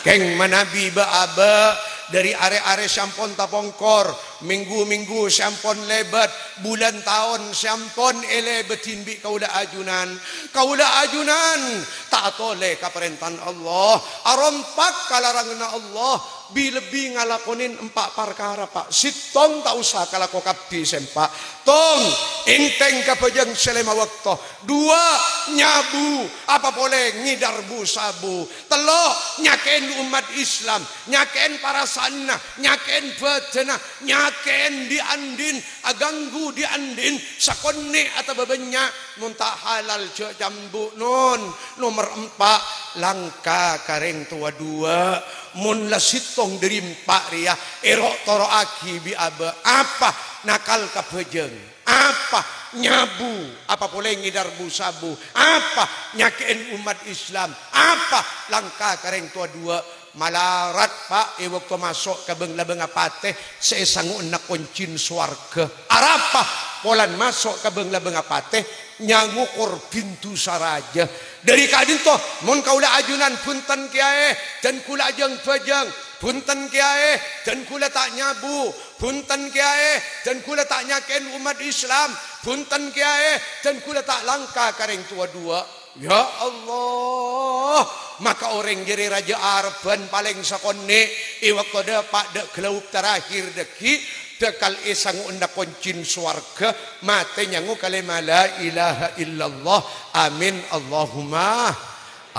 Kèng manabi bâ'-abâ' dâri arè-arè sè ampon tapongkor, mènggu-mènggu sè ampon lèbât, bulân taon sè ampon èlèbâdhi bi' kaulâ ajunan. Kaulâ ajunan ta' atolè ka parèntana Allah, arompak ka laranganna Allah, Bi-, lebbi ngalakonin empa' parkara, Pa'. Sèttong ta' osa kalako kabbhi sè empa'. Tong, èntèng ka bhâjâng sè lèma bâkto. Duwâ', nyabu, apa polè ngèdhâr bu-sabu. Tello', nyakè'èn ommat Islam, nyakè'èn parasaanna, nyakè'èn bhâdhânna, nyakè'èn dhi'-andhi'en, aghânggu dhi'-andhi'en, sakonè' otabâ bânnya', mon ta' halal jhâ' cambu', non. Nomer empa', langka ka rèng towa duwâ'. Mon la sèttong dhâri empa' rèya èro'-toro'aghi bi' abâ', apa nakal ka bhâjâng, apa nyabu, apa polè ngèdhâr bu-sabu, apa nyakè'èn ommat Islam, apa langka ka rèng towa duwâ'. Malarat, Pa', è bâkto maso' ka bâng-labângnga patè sè èsango'na koncèn sowarghâ. Arapa? Polana maso' ka bâng-labângnga patè nyangokor bhindhu sarajâ. Dhâri ka'dinto, mon kaulâ ajunan, bhunten, Kèyaè, dân kaulâ ajâng-bhâjâng, bhunten, Kèyaè, dân kaulâ ta' nyabu, bhunten, Kèyaè, dân kaulâ ta' nyakè'èn ommat Islam, bhunten, Kèyaè, dân kaulâ ta' langka ka rèng towa duwâ'. Ya Allah, maka orèng jârèya rajâ arebbhân palèng sakonè', è bâkto dâpa' dâ' ghâlâwuk tarakhir dhâggi', bhâkal èsango'na koncèn sowarghâ, matè nyango kalèma la ilaha illallah. Amin, Allahumma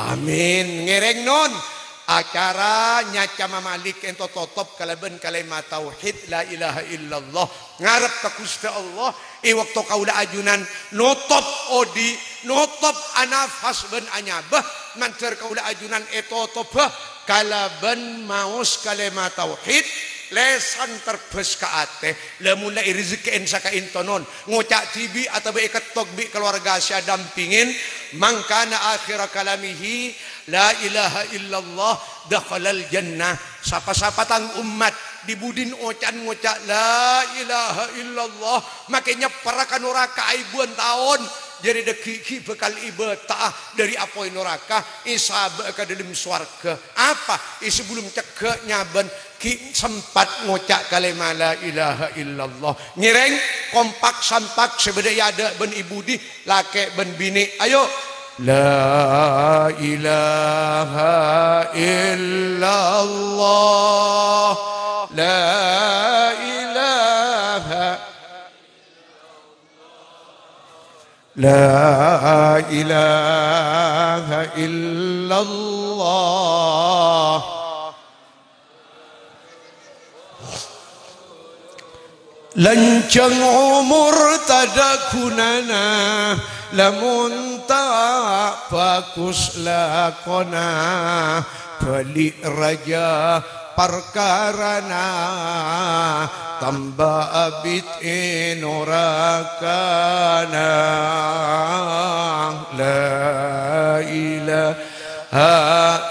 amin. Ngèrèng, non. Acara nyaca mamalik ènto totop kalabân kalèma tauhid, la ilaha illallah. Ngarep ka Ghustè Allah, è bâkto kaulâ ajunan notop odi', notop anafas bân anyabâ, mandhâr kaulâ ajunan ètotobhâ kalabân maos kalèma tauhid, lèsan terbâs ka atè, la mon la èrèzekkè'èn saka'ènto, non, ngoca' dhibi' otabâ èkettok bi' kalowarga sè adampingin, "Man kana akhira kalamihi la ilaha illallah, dakhalal jannah." Sapa-sapa tang ommat, dhi-budhina oca'na ngoca' "La ilaha illallah", makè nyèpperra ka noraka aèbuwân taon, jârèya dhâggi' ghi' bhâkal èbâta'a dhâri apoy noraka, èsabâ'â ka dâlem sowarghâ. Apa? È sabellunna cegghâ' nyabân ghi' sempat ngoca' kalèma la ilaha illallah. Ngèrèng, kompak sampak sè bâdâ è adâ' bân è budi, lakè' bân binè'. Ayo. La ilaha illallah. La ilaha La ilaha illallah. Lanjhâng omor tadâ' ghunana, lamon ta' bhâghus lakona. Bâli' rajâ parkarana, tamba abit è norakana. La ilaha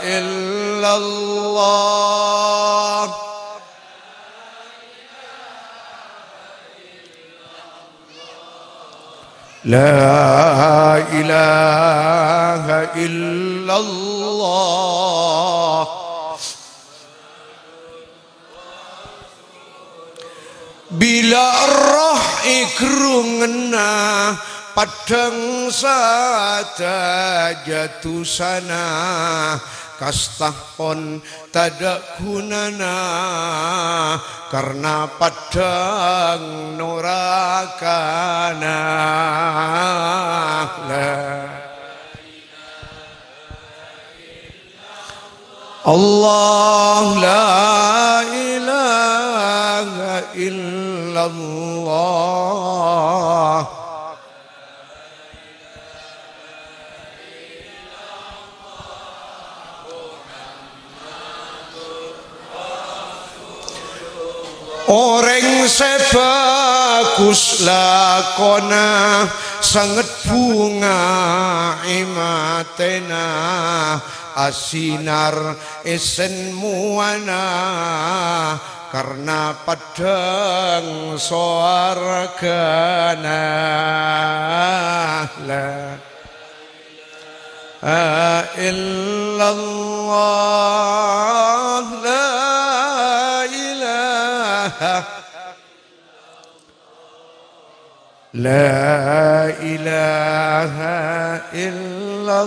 illallah. La ilaha illallah. Bilâ erroh è gherrungnga, peddhâng sadhâjâ dhusana, kasta pon tadâ' ghunana, karna peddhâng norakana. La Allah, la ilaha illallah. Orèng sè bhâghus lakona, sanget bhunga è matèna, asinar è sènmowana, karna peddhâng sowarghâna. La ilaha illallah, la ilaha, la ilaha illallah.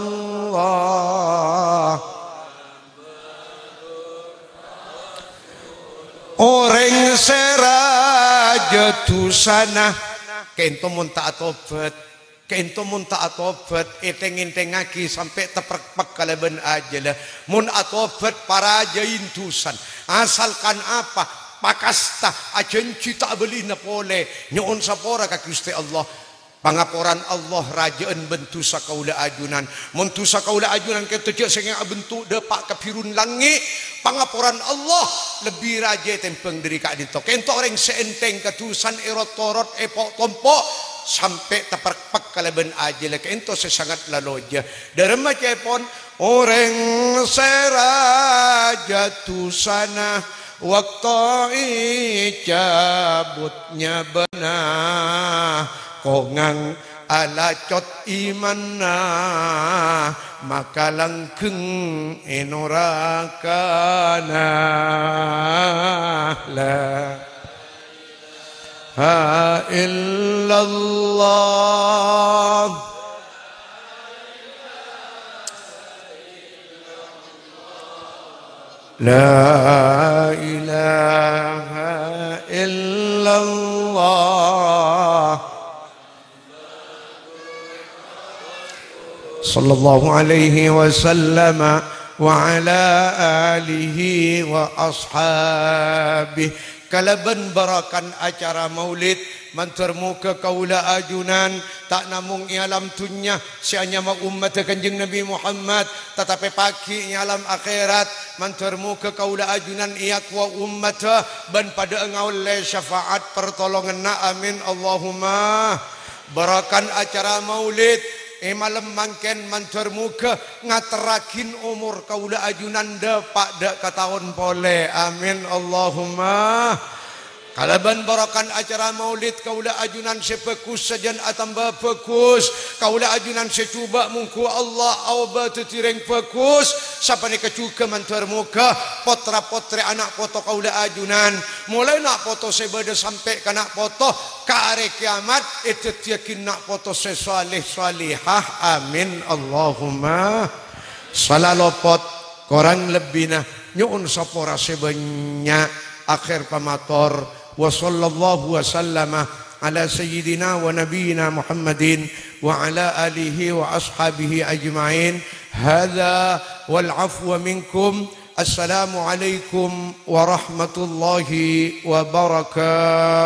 Orèng sè rajâ dhusana, ka'ènto mon ta' atobhât, ka'ènto mon ta' atobhât, èthèng-ènthèngngaghi sampè' taperpek kalabân ajhâlâ. Mon atobhât, parajâi dhusana. Asalkan apa? Pakasta, ajhânjhi ta' abâlina polè, nyo'on sapora ka Ghustè Allah. Pangaporan Allah rajâ'ân bân dhusa kaulâ ajunan. Mon dhusa kaulâ ajunan ka'ènto jhâ' sèngèng abhânto dhâpa' ka bhirun langngè', pangaporan Allah lebbi rajâ ètèmbhâng dhâri ka'dinto. Ka'ènto orèng sè ènthèng ka dhusana, èro-torot, èpo'-tompo', sampè' taperpek kalabân ajhâlâ, ka'ènto sè sanget lalojâ. Dhâremma ca'èpon, orèng sè rajâ dhusana, bâkto ècabut nyabâna, kongang alacot imanna, maka langgheng è norakana. La ilaha illallah. La ilaha illallah. Sallallahu alaihi wasallam wa ala alihi wa ashabihi. Kalabân barakan acara maulid, mandhâr moghâ kaulâ ajunan ta' namong è alam dhunnya sè anyama ummadhâ Kanjeng Nabi Muhammad, tatapè pagghi' è alam akhèrat, mandhâr moghâ kaulâ ajunan èakowa ummadhâ bân padhâ'â ngaollè syafaat partolonganna. Amin, Allahumma. Barakan acara maulid è malem mangkèn mandhâr moghâ ngaterraghi omor kaulâ ajunan dhâpa' dhâ' ka taon polè. Amin, Allahumma. Kalabân barakan acara maulid kaulâ ajunan sè bhâghus sajân atamba bhâghus. Kaulâ ajunan sè jhubâ' mongghu Allah aobâ dhâddhi rèng bhâghus. Sapanèka jhughân mandhâr moghâ potra-potrè ana' poto kaulâ ajunan, molaè na' poto sè bâdâ sampè' ka na' poto ka arè kèyamat, èdhâddhiyâghi na' poto sè salèh salèhah. Amin, Allahumma. Sala lopot, korang lebbina, nyo'on sapora sè bânnya'. Akhèr pamator, wa sallallahu wa sallama ala sayyidina wa nabiyyina Muhammadin wa ala alihi wa ashabihi ajma'in. Hadza wal afwa minkum. Assalamualaikum warahmatullahi wabarakatuh.